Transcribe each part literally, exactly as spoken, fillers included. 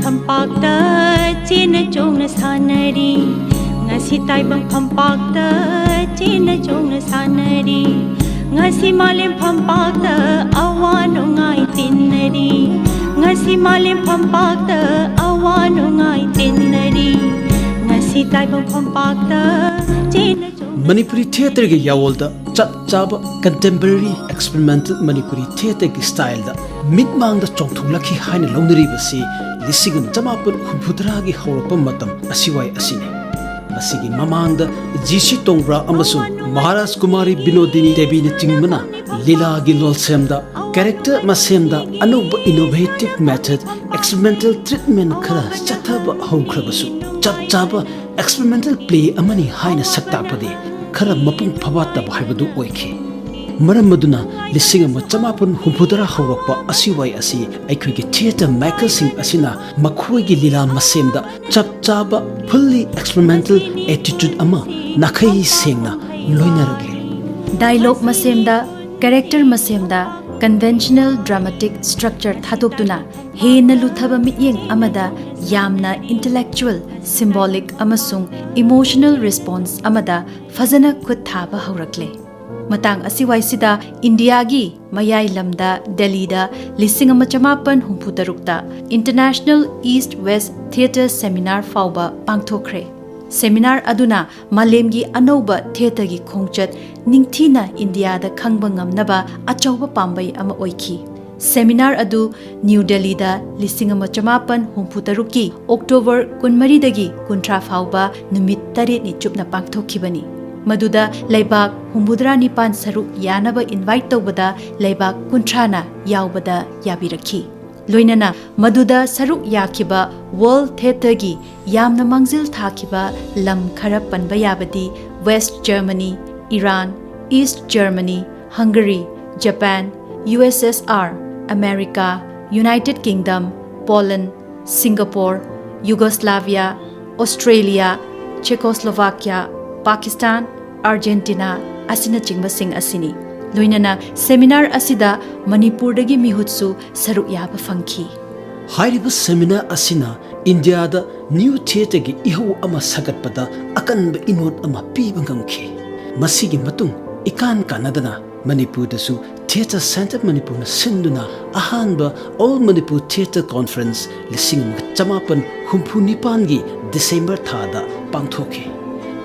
ꯐꯝꯄꯥꯛꯇ ꯆꯦꯟꯅ ꯆꯣꯡꯅ ꯁꯥꯟꯅꯔꯤ꯫ ꯉꯁꯤ ꯇꯥꯏꯕꯪ ꯐꯝꯄꯥꯛꯇ ꯆꯦꯟꯅ ꯆꯣꯡꯅ ꯁꯥꯟꯅꯔꯤ꯫ ꯉꯁꯤ ꯃꯥꯂꯦꯝ ꯐꯝꯄꯥꯛꯇ ꯑꯋꯥ ꯅꯨꯡꯉꯥꯏ ꯇꯤꯟꯅꯔꯤ꯫ ꯉꯁꯤ ꯃꯥꯂꯦꯝ ꯐꯝꯄꯥꯛꯇ ꯑꯋꯥ ꯅꯨꯡꯉꯥꯏ ꯇꯤꯟꯅꯔꯤ꯫ ꯉꯁꯤ ꯇꯥꯏꯕꯪ ꯐꯝꯄꯥꯛꯇ ꯆꯦꯟꯅ ꯆꯣꯡꯅ ꯃꯅꯤꯄꯨꯔꯤ ꯊꯤꯌꯦꯇꯔꯒꯤ ꯌꯥꯑꯣꯜꯗ ꯆꯞ ꯆꯥꯕ contemporary experimental ꯃꯅꯤꯄꯨꯔꯤ ꯊꯤꯌꯦꯇꯔꯒꯤ ꯁ꯭ꯇꯥꯏꯜꯗ ꯃꯤꯠꯃꯥꯡꯗ ꯆꯣꯡꯊꯣꯛꯂꯛꯈꯤ ꯍꯥꯏꯅ ꯂꯧꯅꯔꯤꯕꯁꯤ ꯂꯤꯁꯤꯡ ꯑꯃ ꯆꯃꯥꯄꯟ ꯍꯨꯝꯐꯨꯇꯔꯥꯒꯤ ꯍꯧꯔꯛꯄ ꯃꯇꯝ ꯑꯁꯤꯋꯥꯏ ꯑꯁꯤꯅꯤ꯫ ꯃꯁꯤꯒꯤ ꯃꯃꯥꯡꯗ ꯖꯤ ꯁꯤ ꯇꯣꯡꯕ꯭ꯔꯥ ꯑꯃꯁꯨꯡ ꯃꯍꯥꯔꯥꯖ ꯀꯨꯃꯥꯔꯤ ꯕꯤꯅꯣꯗꯤꯅꯤ ꯗꯦꯕꯤꯅꯆꯤꯡꯕꯅ ꯂꯤꯂꯥꯒꯤ ꯂꯣꯜꯁꯦꯝꯗ, character ꯃꯁꯦꯝꯗ ꯑꯅꯧꯕ innovative method, experimental treatment ꯈꯔ ꯆꯠꯊꯕ ꯍꯧꯈ꯭ꯔꯕꯁꯨ, ꯆꯞ ꯆꯥꯕ experimental play ꯑꯃꯅꯤ ꯍꯥꯏꯅ ꯁꯛ ꯇꯥꯛꯄꯗꯤ ꯈꯔ ꯃꯄꯨꯡ ꯐꯥꯕ ꯇꯕ ꯍꯥꯏꯕꯗꯨ ꯑꯣꯏꯈꯤ꯫ ꯃꯔꯝ ꯑꯗꯨꯅ ꯂꯤꯁꯤꯡ ꯑꯃ ꯆꯃꯥꯄꯟ ꯍꯨꯝꯐꯨꯇꯔꯥ ꯍꯧꯔꯛꯄ ꯑꯁꯤꯋꯥꯏ ꯑꯁꯤ ꯑꯩꯈꯣꯏꯒꯤ ꯊꯤꯌꯦꯇꯔ ꯃꯦꯀꯔꯁꯤꯡ ꯑꯁꯤꯅ ꯃꯈꯣꯏꯒꯤ ꯂꯤꯂꯥ ꯃꯁꯦꯝꯗ ꯆꯞ ꯆꯥꯕ fully experimental attitude ꯑꯃ ꯅꯥꯈꯩ ꯁꯦꯡꯅ ꯂꯣꯏꯅꯔꯛꯂꯤ꯫ ꯗꯥꯏꯂꯣꯒ ꯃꯁꯦꯝꯗ, ꯀꯦꯔꯦꯛꯇꯔ ꯃꯁꯦꯝꯗ conventional dramatic structure ꯊꯥꯗꯣꯛꯇꯨꯅ ꯍꯦꯟꯅ ꯂꯨꯊꯕ ꯃꯤꯠꯌꯦꯡ ꯑꯃꯗ ꯌꯥꯝꯅ intellectual, symbolic ꯑꯃꯁꯨꯡ emotional response ꯑꯃꯗ ꯐꯖꯅ ꯈꯨꯠ ꯊꯥꯕ ꯍꯧꯔꯛꯂꯦ꯫ ꯃꯇꯥꯡ ꯑꯁꯤꯋꯥꯏꯁꯤꯗ ꯏꯟꯗꯤꯌꯥꯒꯤ ꯃꯌꯥꯏ ꯂꯝꯗ ꯗꯦꯜꯂꯤꯗ ꯂꯤꯁꯤꯡ ꯑꯃ ꯆꯃꯥꯄꯟ ꯍꯨꯝꯐꯨꯇꯔꯨꯛꯇ International East West Theatre Seminar ꯐꯥꯎꯕ ꯄꯥꯡꯊꯣꯛꯈ꯭ꯔꯦ꯫ ꯁꯦꯃꯤꯅꯥꯔ ꯑꯗꯨꯅ ꯃꯥꯂꯦꯝꯒꯤ ꯑꯅꯧꯕ ꯊꯤꯌꯦꯇꯔꯒꯤ ꯈꯣꯡꯆꯠ ꯅꯤꯡꯊꯤꯅ ꯏꯟꯗꯤꯌꯥꯗ ꯈꯪꯕ ꯉꯝꯅꯕ ꯑꯆꯧꯕ ꯄꯥꯝꯕꯩ ꯑꯃ ꯑꯣꯏꯈꯤ꯫ ꯁꯦꯃꯤꯅꯥꯔ ꯑꯗꯨ ꯅ꯭ꯌꯨ ꯗꯦꯜꯂꯤꯗ ꯂꯤꯁꯤꯡ ꯑꯃ ꯆꯃꯥꯄꯟ ꯍꯨꯝꯐꯨꯇꯔꯨꯛꯀꯤ ꯑꯣꯛꯇꯣꯕꯔ ꯀꯨꯟꯃꯔꯤꯗꯒꯤ ꯀꯨꯟꯊ꯭ꯔꯥ ꯐꯥꯎꯕ ꯅꯨꯃꯤꯠ ꯇꯔꯦꯠꯅꯤ ꯆꯨꯞꯅ ꯄꯥꯡꯊꯣꯛꯈꯤꯕꯅꯤ꯫ ꯃꯗꯨꯗ ꯂꯩꯕꯥꯛ ꯍꯨꯝꯐꯨꯇꯔꯥ ꯅꯤꯄꯥꯟ ꯁꯔꯨꯛ ꯌꯥꯅꯕ ꯏꯟꯚꯥꯏꯠ ꯇꯧꯕꯗ ꯂꯩꯕꯥꯛ ꯀꯨꯟꯊ꯭ꯔꯥꯅ ꯌꯥꯎꯕꯗ ꯌꯥꯕꯤꯔꯛꯈꯤ꯫ ꯂꯣꯏꯅꯅ ꯃꯗꯨꯗ ꯁꯔꯨꯛ ꯌꯥꯈꯤꯕ ꯋꯥꯔꯜꯗ ꯊꯤꯌꯦꯇꯔꯒꯤ ꯌꯥꯝꯅ ꯃꯥꯡꯖꯤꯜ ꯊꯥꯈꯤꯕ ꯂꯝ ꯈꯔ ꯄꯟꯕ ꯌꯥꯕꯗꯤ West Germany, Iran, East Germany, Hungary, Japan, U S S R, America, United Kingdom, Poland, Singapore, Yugoslavia, Australia, Czechoslovakia, Pakistan, Argentina ꯑꯁꯤꯅꯆꯤꯡꯕꯁꯤꯡ ꯑꯁꯤꯅꯤ꯫ ꯂꯣꯏꯅꯅ ꯁꯦꯃꯤꯅꯥꯔ ꯑꯁꯤꯗ ꯃꯅꯤꯄꯨꯔꯗꯒꯤ ꯃꯤꯍꯨꯠꯁꯨ ꯁꯔꯨꯛ ꯌꯥꯕ ꯐꯪꯈꯤ꯫ ꯍꯥꯏꯔꯤꯕ ꯁꯦꯃꯤꯅꯥꯔ ꯑꯁꯤꯅ ꯏꯟꯗꯤꯌꯥꯗ ꯅ꯭ꯌꯨ ꯊꯤꯌꯦꯇꯔꯒꯤ ꯏꯍꯧ ꯑꯃ ꯁꯥꯒꯠꯄꯗ ꯑꯀꯟꯕ ꯏꯅꯣꯠ ꯑꯃ ꯄꯤꯕ ꯉꯝꯈꯤ꯫ ꯃꯁꯤꯒꯤ ꯃꯇꯨꯡ ꯏꯀꯥꯟ ꯀꯥꯟꯅꯗꯅ ꯃꯅꯤꯄꯨꯔꯗꯁꯨ ꯊꯤꯌꯦꯇꯔ ꯁꯦꯟꯇꯔ ꯃꯅꯤꯄꯨꯔꯅ ꯁꯤꯟꯗꯨꯅ ꯑꯍꯥꯟꯕ ꯑꯣꯜ ꯃꯅꯤꯄꯨꯔ ꯊꯤꯌꯦꯇꯔ ꯀꯣꯟꯐꯔꯦꯟꯁ ꯂꯤꯁꯤꯡ ꯑꯃꯒ ꯆꯃꯥꯄꯟ ꯍꯨꯝꯐꯨ ꯅꯤꯄꯥꯟꯒꯤ ꯗꯤꯁꯦꯝꯕꯔ ꯊꯥꯗ ꯄꯥꯡꯊꯣꯛꯈꯤ꯫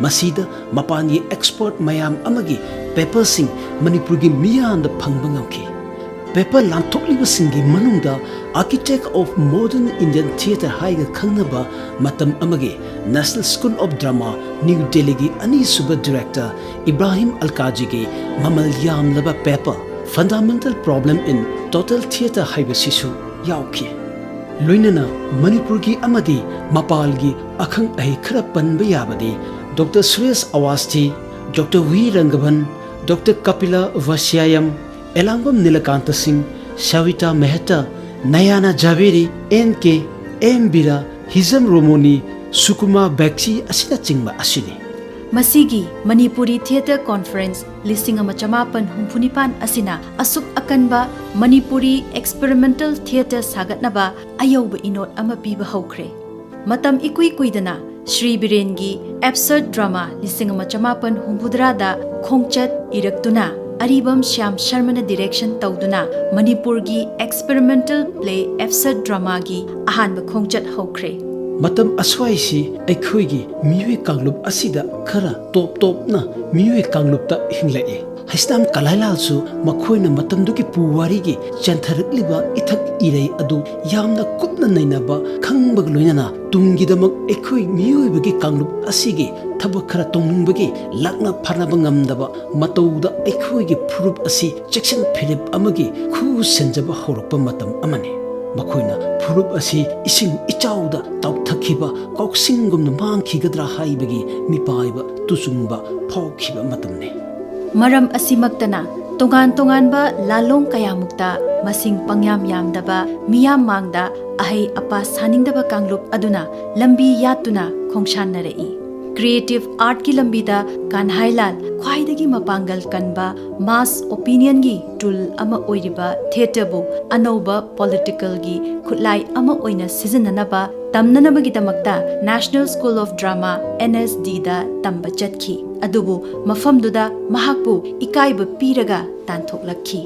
ꯃꯁꯤꯗ ꯃꯄꯥꯟꯒꯤ ꯑꯦꯛꯁꯄꯔꯠ ꯃꯌꯥꯝ ꯑꯃꯒꯤ ꯄꯦꯄꯔꯁꯤꯡ ꯃꯅꯤꯄꯨꯔꯒꯤ ꯃꯤꯌꯥꯝꯗ ꯐꯪꯕ ꯉꯝꯈꯤ꯫ ꯄꯦꯄꯔ ꯂꯥꯟꯊꯣꯛꯂꯤꯕꯁꯤꯡꯒꯤ ꯃꯅꯨꯡꯗ Architect of Modern Indian Theatre ꯍꯥꯏꯅ ꯈꯪꯅꯕ ꯃꯇꯝ ꯑꯃꯒꯤ National School of Drama, new ꯗꯦꯜꯂꯤꯒꯤ ꯑꯅꯤꯁꯨꯕ ꯗꯤꯔꯦꯛꯇꯔ ꯏꯕ꯭ꯔꯥꯍꯤꯝ ꯑꯜꯀꯥꯖꯤꯒꯤ ꯃꯃꯜ ꯌꯥꯝꯂꯕ paper Fundamental Problem in Total Theatre ꯍꯥꯏꯕꯁꯤꯁꯨ ꯌꯥꯎꯈꯤ꯫ ꯂꯣꯏꯅꯅ ꯃꯅꯤꯄꯨꯔꯒꯤ ꯑꯃꯗꯤ ꯃꯄꯥꯜꯒꯤ ꯑꯈꯪ ꯑꯍꯩ ꯈꯔ ꯄꯟꯕ ꯌꯥꯕꯗꯤ doctor Suresh Awasthi, doctor V Raghavan, doctor Kapila Vatsyayan, Elangbam Nilakanta Singh, Sabita Mehta, ꯅꯌꯥꯅꯥ ꯖꯥꯕꯦꯔꯤ, and K, M ꯕꯤꯔꯥ, ꯍꯤꯖꯝ ꯔꯣꯃꯣꯅꯤ, ꯁꯨꯀꯨꯃꯥ ꯕꯦꯛꯆꯤ ꯑꯁꯤꯅꯆꯤꯡꯕ ꯑꯁꯤꯅꯤ꯫ ꯃꯁꯤꯒꯤ ꯃꯅꯤꯄꯨꯔꯤ ꯊꯤꯌꯦꯇꯔ ꯀꯣꯟꯐꯔꯦꯟꯁ ꯂꯤꯁꯤꯡ ꯑꯃ ꯆꯃꯥꯄꯟ ꯍꯨꯝꯐꯨ ꯅꯤꯄꯥꯟ ꯑꯁꯤꯅ ꯑꯁꯨꯛ ꯑꯀꯟꯕ ꯃꯅꯤꯄꯨꯔꯤ ꯑꯦꯛꯁꯄꯦꯔꯤꯃꯦꯟꯇꯦꯜ ꯊꯤꯌꯦꯇꯔ ꯁꯥꯒꯠꯅꯕ ꯑꯌꯧꯕ ꯏꯅꯣꯠ ꯑꯃ ꯄꯤꯕ ꯍꯧꯈ꯭ꯔꯦ꯫ ꯃꯇꯝ ꯏꯀꯨꯏ ꯀꯨꯏꯗꯅ ꯁ꯭ꯔꯤ ꯕꯤꯔꯦꯟꯒꯤ ꯑꯦꯞꯁꯔꯗ ꯗ꯭ꯔꯃꯥ ꯂꯤꯁꯤꯡ ꯑꯃ ꯆꯃꯥꯄꯟ ꯍꯨꯝꯐꯨꯇꯔꯥꯗ ꯈꯣꯡꯆꯠ ꯏꯔꯛꯇꯨꯅ, ꯑꯔꯤꯕꯝ ꯁ꯭ꯌꯥꯝ ꯁꯔꯃꯅ ꯗꯤꯔꯦꯛꯁꯟ ꯇꯧꯗꯨꯅ ꯃꯅꯤꯄꯨꯔꯒꯤ ꯑꯦꯛꯁꯄꯦꯔꯤꯃꯦꯟꯇꯦꯜ ꯄ꯭ꯂꯦ ꯑꯦꯞꯁꯔꯗ ꯗ꯭ꯔꯃꯥꯒꯤ ꯑꯍꯥꯟꯕ ꯈꯣꯡꯆꯠ ꯍꯧꯈ꯭ꯔꯦ꯫ ꯃꯇꯝ ꯑꯁ꯭ꯋꯥꯏꯁꯤ ꯑꯩꯈꯣꯏꯒꯤ ꯃꯤꯑꯣꯏ ꯀꯥꯡꯂꯨꯞ ꯑꯁꯤꯗ ꯈꯔ ꯇꯣꯞ ꯇꯣꯞꯅ ꯃꯤꯑꯣꯏ ꯀꯥꯡꯂꯨꯞꯇ ꯍꯤꯡꯂꯛꯏ꯫ ꯍꯩꯁꯅꯥꯝ ꯀꯂꯥꯏꯂꯥꯜꯁꯨ ꯃꯈꯣꯏꯅ ꯃꯇꯝꯗꯨꯒꯤ ꯄꯨꯋꯥꯔꯤꯒꯤ ꯆꯦꯟꯊꯔꯛꯂꯤꯕ ꯏꯊꯛ ꯏꯔꯩ ꯑꯗꯨ ꯌꯥꯝꯅ ꯀꯨꯞꯅ ꯅꯩꯅꯕ ꯈꯪꯕꯒ ꯂꯣꯏꯅꯅ ꯇꯨꯡꯒꯤꯗꯃꯛ ꯑꯩꯈꯣꯏ ꯃꯤꯑꯣꯏꯕꯒꯤ ꯀꯥꯡꯂꯨꯞ ꯑꯁꯤꯒꯤ ꯊꯕꯛ ꯈꯔ ꯇꯧꯅꯤꯡꯕꯒꯤ ꯂꯥꯛꯅ ꯐꯥꯅꯕ ꯉꯝꯗꯕ ꯃꯇꯧꯗ ꯑꯩꯈꯣꯏꯒꯤ ꯐꯨꯔꯨꯞ ꯑꯁꯤ ꯆꯦꯛꯁꯤꯟ ꯐꯤꯔꯦꯞ ꯑꯃꯒꯤ ꯈꯨ ꯁꯦꯟꯖꯕ ꯍꯧꯔꯛꯄ ꯃꯇꯝ ꯑꯃꯅꯤ꯫ ꯃꯈꯣꯏꯅ ꯐꯨꯔꯨꯞ ꯑꯁꯤ ꯏꯁꯤꯡ ꯏꯆꯥꯎꯗ ꯇꯥꯎꯊꯈꯤꯕ ꯀꯥꯎꯁꯤꯡꯒꯨꯝꯅ ꯃꯥꯡꯈꯤꯒꯗ꯭ꯔꯥ ꯍꯥꯏꯕꯒꯤ ꯃꯤꯄꯥꯏꯕ ꯇꯨꯆꯨꯡꯕ ꯐꯥꯎꯈꯤꯕ ꯃꯇꯝꯅꯤ꯫ ꯃꯔꯝ ꯑꯁꯤꯃꯛꯇꯅ ꯇꯣꯉꯥꯟ ꯇꯣꯉꯥꯟꯕ ꯂꯥꯂꯣꯡ ꯀꯌꯥꯃꯨꯛꯇ ꯃꯁꯤꯡ ꯄꯪꯌꯥꯝ ꯌꯥꯝꯗꯕ ꯃꯤꯌꯥꯝ ꯃꯥꯡꯗ ꯑꯍꯩ ꯑꯄꯥ ꯁꯥꯅꯤꯡꯗꯕ ꯀꯥꯡꯂꯨꯞ ꯑꯗꯨꯅ ꯂꯝꯕꯤ ꯌꯥꯠꯇꯨꯅ ꯈꯣꯡꯁꯥꯟꯅꯔꯛꯏ꯫ ꯀ꯭ꯔꯤꯌꯦꯇꯤꯚ ꯑꯥꯔꯠꯀꯤ ꯂꯝꯕꯤꯗ ꯀꯥꯟꯍꯥꯏꯂꯥꯜ ꯈ꯭ꯋꯥꯏꯗꯒꯤ ꯃꯄꯥꯡꯒꯜ ꯀꯟꯕ ꯃꯥꯁ ꯑꯣꯄꯤꯅꯤꯌꯟꯒꯤ ꯇꯨꯜ ꯑꯃ ꯑꯣꯏꯔꯤꯕ ꯊꯤꯌꯦꯇꯔꯕꯨ ꯑꯅꯧꯕ ꯄꯣꯂꯤꯇꯤꯀꯦꯜꯒꯤ ꯈꯨꯠꯂꯥꯏ ꯑꯃ ꯑꯣꯏꯅ ꯁꯤꯖꯤꯟꯅꯅꯕ ꯇꯝꯅꯅꯕꯒꯤꯗꯃꯛꯇ National School of Drama, N S D ꯗ ꯇꯝꯕ ꯆꯠꯈꯤ꯫ ꯑꯗꯨꯕꯨ ꯃꯐꯝꯗꯨꯗ ꯃꯍꯥꯛꯄꯨ ꯏꯀꯥꯏꯕ ꯄꯤꯔꯒ ꯇꯥꯟꯊꯣꯛꯂꯛꯈꯤ꯫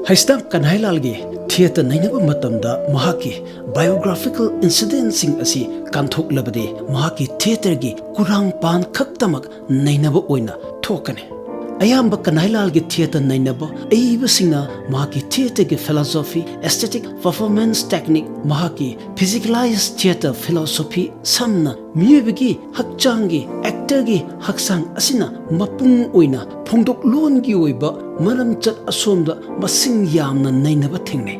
ꯍꯩꯁꯇꯥꯝ ꯀꯟꯍꯥꯏꯂꯥꯜꯒꯤ ꯊꯤꯌꯦꯇꯔ ꯅꯩꯅꯕ ꯃꯇꯝꯗ ꯃꯍꯥꯛꯀꯤ ꯕꯥꯏꯑꯣꯒ꯭ꯔꯥꯐꯤꯀꯦꯜ ꯏꯟꯁꯤꯗꯦꯟꯁꯤꯡ ꯑꯁꯤ ꯀꯥꯟꯊꯣꯛꯂꯕꯗꯤ ꯃꯍꯥꯛꯀꯤ ꯊꯤꯌꯦꯇꯔꯒꯤ ꯀꯨꯔꯥꯡꯄꯥꯟ ꯈꯛꯇꯃꯛ ꯅꯩꯅꯕ ꯑꯣꯏꯅ ꯊꯣꯛꯀꯅꯤ꯫ ꯑꯌꯥꯝꯕ ꯀꯟꯍꯥꯏꯂꯥꯜꯒꯤ ꯊꯤꯌꯦꯇꯔ ꯅꯩꯅꯕ ꯑꯏꯕꯁꯤꯡꯅ ꯃꯍꯥꯛꯀꯤ ꯊꯤꯌꯦꯇꯔꯒꯤ ꯐꯤꯂꯣꯁꯣꯐꯤ, ꯑꯦꯁꯊꯦꯇꯤꯛ, ꯄꯔꯐꯣꯔꯃꯦꯟꯁ ꯇꯦꯛꯅꯤꯛ, ꯃꯍꯥꯛꯀꯤ ꯐꯤꯖꯤꯀꯦꯂꯥꯏꯖ ꯊꯤꯌꯦꯇꯔ ꯐꯤꯂꯣꯁꯣꯐꯤ, ꯁꯝꯅ ꯃꯤꯑꯣꯏꯕꯒꯤ ꯍꯛꯆꯥꯡꯒꯤ ꯑꯦꯛꯇꯔꯒꯤ ꯍꯛꯆꯥꯡ ꯑꯁꯤꯅ ꯃꯄꯨꯡ ꯑꯣꯏꯅ ꯐꯣꯡꯗꯣꯛꯂꯣꯟꯒꯤ ꯑꯣꯏꯕ ꯃꯔꯝꯆꯠ ꯑꯁꯣꯝꯗ ꯃꯁꯤꯡ ꯌꯥꯝꯅ ꯅꯩꯅꯕ ꯊꯦꯡꯅꯩ꯫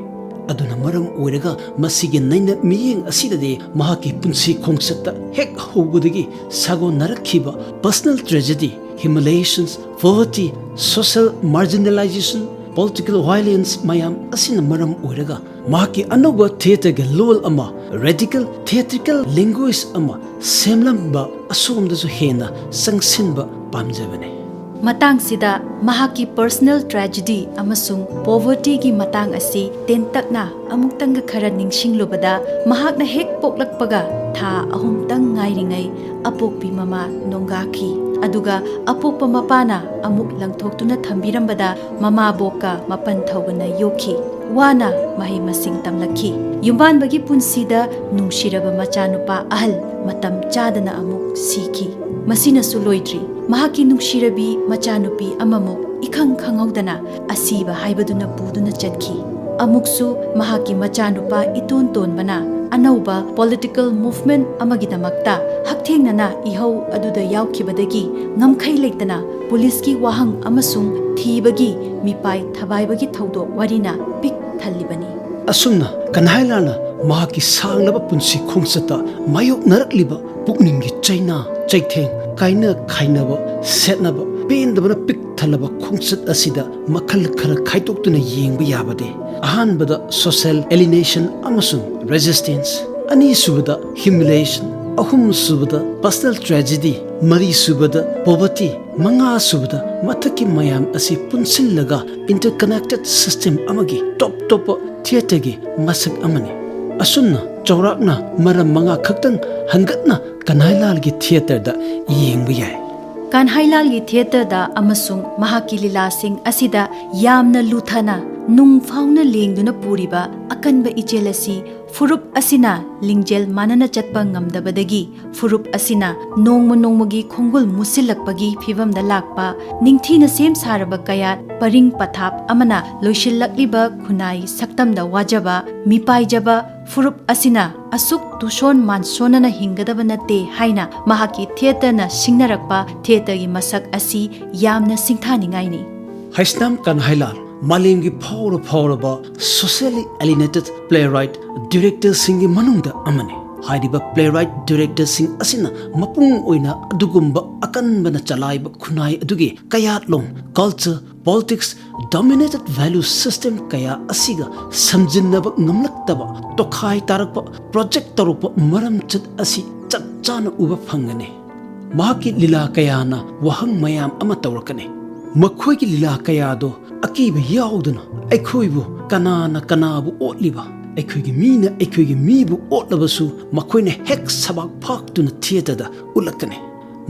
ꯑꯗꯨꯅ ꯃꯔꯝ ꯑꯣꯏꯔꯒ ꯃꯁꯤꯒꯤ ꯅꯩꯅ ꯃꯤꯠꯌꯦꯡ ꯑꯁꯤꯗꯗꯤ ꯃꯍꯥꯛꯀꯤ ꯄꯨꯟꯁꯤ ꯈꯣꯡꯆꯠꯇ ꯍꯦꯛ ꯍꯧꯕꯗꯒꯤ ꯁꯥꯒꯣꯟꯅꯔꯛꯈꯤꯕ personal tragedy, humiliations, poverty, social marginalization, political violence ꯃꯌꯥꯝ ꯑꯁꯤꯅ ꯃꯔꯝ ꯑꯣꯏꯔꯒ ꯃꯍꯥꯛꯀꯤ ꯑꯅꯧꯕ ꯊꯤꯌꯦꯇꯔꯒꯤ ꯂꯣꯜ ꯑꯃ, ꯔꯦꯗꯤꯀꯦꯜ ꯊꯤꯌꯦꯇ꯭ꯔꯤꯀꯦꯜ ꯂꯦꯡꯒ꯭ꯋꯦꯖ ꯑꯃ ꯁꯦꯝꯂꯝꯕ ꯑꯁꯣꯝꯗꯁꯨ ꯍꯦꯟꯅ ꯆꯪꯁꯤꯟꯕ ꯄꯥꯝꯖꯕꯅꯤ꯫ ꯃꯇꯥꯡꯁꯤꯗ ꯃꯍꯥꯛꯀꯤ personal tragedy ꯑꯃꯁꯨꯡ ꯄꯣꯚꯔꯇꯤꯒꯤ ꯃꯇꯥꯡ ꯑꯁꯤ ꯇꯦꯟꯇꯛꯅ ꯑꯃꯨꯛꯇꯪꯒ ꯈꯔ ꯅꯤꯡꯁꯤꯡꯂꯨꯕꯗ, ꯃꯍꯥꯛꯅ ꯍꯦꯛ ꯄꯣꯛꯂꯛꯄꯒ ꯊꯥ ꯑꯍꯨꯝꯇꯪ ꯉꯥꯏꯔꯤꯉꯩ ꯑꯄꯣꯛꯄꯤ ꯃꯃꯥ ꯅꯣꯡꯒꯥꯈꯤ꯫ ꯑꯗꯨꯒ ꯑꯄꯣꯛꯄ ꯃꯄꯥꯅ ꯑꯃꯨꯛ ꯂꯪꯊꯣꯛꯇꯨꯅ ꯊꯝꯕꯤꯔꯝꯕꯗ ꯃꯃꯥꯕꯣꯛꯀ ꯃꯄꯟ ꯊꯧꯒꯅ ꯌꯣꯛꯈꯤ꯫ ꯋꯥꯅ ꯃꯍꯩ ꯃꯁꯤꯡ ꯇꯝꯂꯛꯈꯤ꯫ ꯌꯨꯝꯕꯥꯟꯕꯒꯤ ꯄꯨꯟꯁꯤꯗ ꯅꯨꯡꯁꯤꯔꯕ ꯃꯆꯥꯅꯨꯄꯥ ꯑꯍꯜ ꯃꯇꯝ ꯆꯥꯗꯅ ꯑꯃꯨꯛ ꯁꯤꯈꯤ꯫ ꯃꯁꯤꯅꯁꯨ ꯂꯣꯏꯗ꯭ꯔꯤ꯫ ꯃꯍꯥꯛꯀꯤ ꯅꯨꯡꯁꯤꯔꯕꯤ ꯃꯆꯥꯅꯨꯄꯤ ꯑꯃꯃꯨꯛ ꯏꯈꯪ ꯈꯪꯍꯧꯗꯅ ꯑꯁꯤꯕ ꯍꯥꯏꯕꯗꯨꯅ ꯄꯨꯗꯨꯅ ꯆꯠꯈꯤ꯫ ꯑꯃꯨꯛꯁꯨ ꯃꯍꯥꯛꯀꯤ ꯃꯆꯥꯅꯨꯄꯥ ꯏꯇꯣꯟ ꯇꯣꯟꯕꯅ ꯑꯅꯧꯕ ꯄꯣꯂꯤꯇꯤꯀꯦꯜ ꯃꯨꯚꯃꯦꯟꯠ ꯑꯃꯒꯤꯗꯃꯛꯇ ꯍꯛꯊꯦꯡꯅꯅ ꯏꯍꯧ ꯑꯗꯨꯗ ꯌꯥꯎꯈꯤꯕꯗꯒꯤ ꯉꯝꯈꯩ ꯂꯩꯇꯅ ꯄꯨꯂꯤꯁꯀꯤ ꯋꯥꯍꯪ ꯑꯃꯁꯨꯡ ꯊꯤꯕꯒꯤ ꯃꯤꯄꯥꯏ ꯊꯕꯥꯏꯕꯒꯤ ꯊꯧꯗꯣꯛ ꯋꯥꯔꯤꯅ ꯄꯤꯛ ꯊꯜꯂꯤꯕꯅꯤ꯫ ꯑꯁꯨꯝꯅ ꯀꯟꯍꯥꯏꯂꯥꯜꯅ ꯃꯍꯥꯛꯀꯤ ꯁꯥꯡꯂꯕ ꯄꯨꯟꯁꯤ ꯈꯣꯡꯆꯠꯇ ꯃꯥꯌꯣꯛꯅꯔꯛꯂꯤꯕ ꯄꯨꯛꯅꯤꯡꯒꯤ ꯆꯩꯅꯥ, ꯆꯩꯊꯦꯡ, ꯀꯥꯏꯅ ꯈꯥꯏꯅꯕ, ꯁꯦꯠꯅꯕ, ꯄꯦꯟꯗꯕꯅ ꯄꯤꯛ ꯊꯜꯂꯕ ꯈꯣꯡꯆꯠ ꯑꯁꯤꯗ ꯃꯈꯜ ꯈꯔ ꯈꯥꯏꯗꯣꯛꯇꯨꯅ ꯌꯦꯡꯕ ꯌꯥꯕꯗꯤ, ꯑꯍꯥꯟꯕꯗ social alienation ꯑꯃꯁꯨꯡ resistance, ꯑꯅꯤꯁꯨꯕꯗ humiliation, ꯑꯍꯨꯝꯁꯨꯕꯗ personal tragedy, ꯃꯔꯤ ꯁꯨꯕꯗ poverty, ꯃꯉꯥ ꯁꯨꯕꯗ ꯃꯊꯛꯀꯤ ꯃꯌꯥꯝ ꯑꯁꯤ ꯄꯨꯟꯁꯤꯜꯂꯒ interconnected system ꯑꯃꯒꯤ top ꯇꯣꯞꯄ theatreꯒꯤ ꯃꯁꯛ ꯑꯃꯅꯤ꯫ ꯑꯁꯨꯝꯅ ꯆꯥꯎꯔꯥꯛꯅ ꯃꯔꯝ ꯃꯉꯥ ꯈꯛꯇꯪ ꯍꯟꯒꯠꯅ ꯀꯟꯍꯥꯏꯂꯥꯜꯒꯤ theatreꯗ ꯌꯦꯡꯕ ꯌꯥꯏ꯫ ꯀꯟꯍꯥꯏꯂꯥꯜꯒꯤ theatreꯗ ꯑꯃꯁꯨꯡ ꯃꯍꯥꯛꯀꯤ ꯂꯤꯂꯥꯁꯤꯡ ꯑꯁꯤꯗ ꯌꯥꯝꯅ ꯂꯨꯊꯅ ꯅꯨꯡ ꯐꯥꯎꯅ ꯂꯦꯡꯗꯨꯅ ꯄꯨꯔꯤꯕ ꯑꯀꯟꯕ ꯏꯆꯦꯜ ꯑꯁꯤ ꯐꯨꯔꯨꯞ ꯑꯁꯤꯅ ꯂꯤꯡꯖꯦꯜ ꯃꯥꯟꯅꯅ ꯆꯠꯄ ꯉꯝꯗꯕꯗꯒꯤ ꯐꯨꯔꯨꯞ ꯑꯁꯤꯅ ꯅꯣꯡꯃ ꯅꯣꯡꯃꯒꯤ ꯈꯣꯡꯒꯨꯜ ꯃꯨꯁꯤꯜꯂꯛꯄꯒꯤ ꯐꯤꯚꯝꯗ ꯂꯥꯛꯄ, ꯅꯤꯡꯊꯤꯅ ꯁꯦꯝ ꯁꯥꯔꯕ ꯀꯌꯥꯠ ꯄꯔꯤꯡ ꯄꯊꯥꯞ ꯑꯃꯅ ꯂꯣꯏꯁꯤꯜꯂꯛꯂꯤꯕ ꯈꯨꯟꯅꯥꯏ ꯁꯛꯇꯝꯗ ꯋꯥꯖꯕ, ꯃꯤꯄꯥꯏꯖꯕ ꯐꯨꯔꯨꯞ ꯑꯁꯤꯅ ꯑꯁꯨꯛ ꯇꯨꯁꯣꯟ ꯃꯥꯟꯁꯣꯟꯅꯅ ꯍꯤꯡꯒꯗꯕ ꯅꯠꯇꯦ ꯍꯥꯏꯅ ꯃꯍꯥꯛꯀꯤ theatreꯅ ꯁꯤꯡꯅꯔꯛꯄ theatreꯒꯤ ꯃꯁꯛ ꯑꯁꯤ ꯌꯥꯝꯅ ꯁꯤꯡꯊꯥꯅꯤꯡꯉꯥꯏꯅꯤ꯫ ꯍꯩꯁꯅꯥꯝ ꯀꯟꯍꯥꯏꯂꯥꯜ ꯃꯥꯂꯦꯝꯒꯤ ꯐꯥꯎꯔ ꯐꯥꯎꯔꯕ socially alienated playwright directorꯁꯤꯡꯒꯤ ꯃꯅꯨꯡꯗ ꯑꯃꯅꯤ꯫ ꯍꯥꯏꯔꯤꯕ playwright directorꯁꯤꯡ ꯑꯁꯤꯅ ꯃꯄꯨꯡ ꯑꯣꯏꯅ ꯑꯗꯨꯒꯨꯝꯕ ꯑꯀꯟꯕꯅ ꯆꯂꯥꯏꯕ ꯈꯨꯟꯅꯥꯏ ꯑꯗꯨꯒꯤ ꯀꯌꯥꯠꯂꯣꯟ, culture, politics, dominated value system ꯀꯌꯥ ꯑꯁꯤꯒ ꯁꯝꯖꯤꯟꯅꯕ ꯉꯝꯂꯛꯇꯕ, ꯇꯣꯈꯥꯏ ꯇꯥꯔꯛꯄ, project ꯇꯧꯔꯛꯄ ꯃꯔꯝꯆꯠ ꯑꯁꯤ ꯆꯞ ꯆꯥꯅ ꯎꯕ ꯐꯪꯒꯅꯤ꯫ ꯃꯍꯥꯛꯀꯤ ꯂꯤꯂꯥ ꯀꯌꯥꯅ ꯋꯥꯍꯪ ꯃꯌꯥꯝ ꯑꯃ ꯇꯧꯔꯛꯀꯅꯤ꯫ ꯃꯈꯣꯏꯒꯤ ꯂꯤꯂꯥ ꯀꯌꯥꯗꯣ ꯑꯀꯤꯕ ꯌꯥꯎꯗꯅ ꯑꯩꯈꯣꯏꯕꯨ ꯀꯅꯥꯅ ꯀꯅꯥꯕꯨ ꯑꯣꯠꯂꯤꯕ, ꯑꯩꯈꯣꯏꯒꯤ ꯃꯤꯅ ꯑꯩꯈꯣꯏꯒꯤ ꯃꯤꯕꯨ ꯑꯣꯠꯂꯕꯁꯨ ꯃꯈꯣꯏꯅ ꯍꯦꯛ ꯁꯕꯥꯛ ꯐꯥꯛꯇꯨꯅ theatreꯗ ꯎꯠꯂꯛꯀꯅꯤ꯫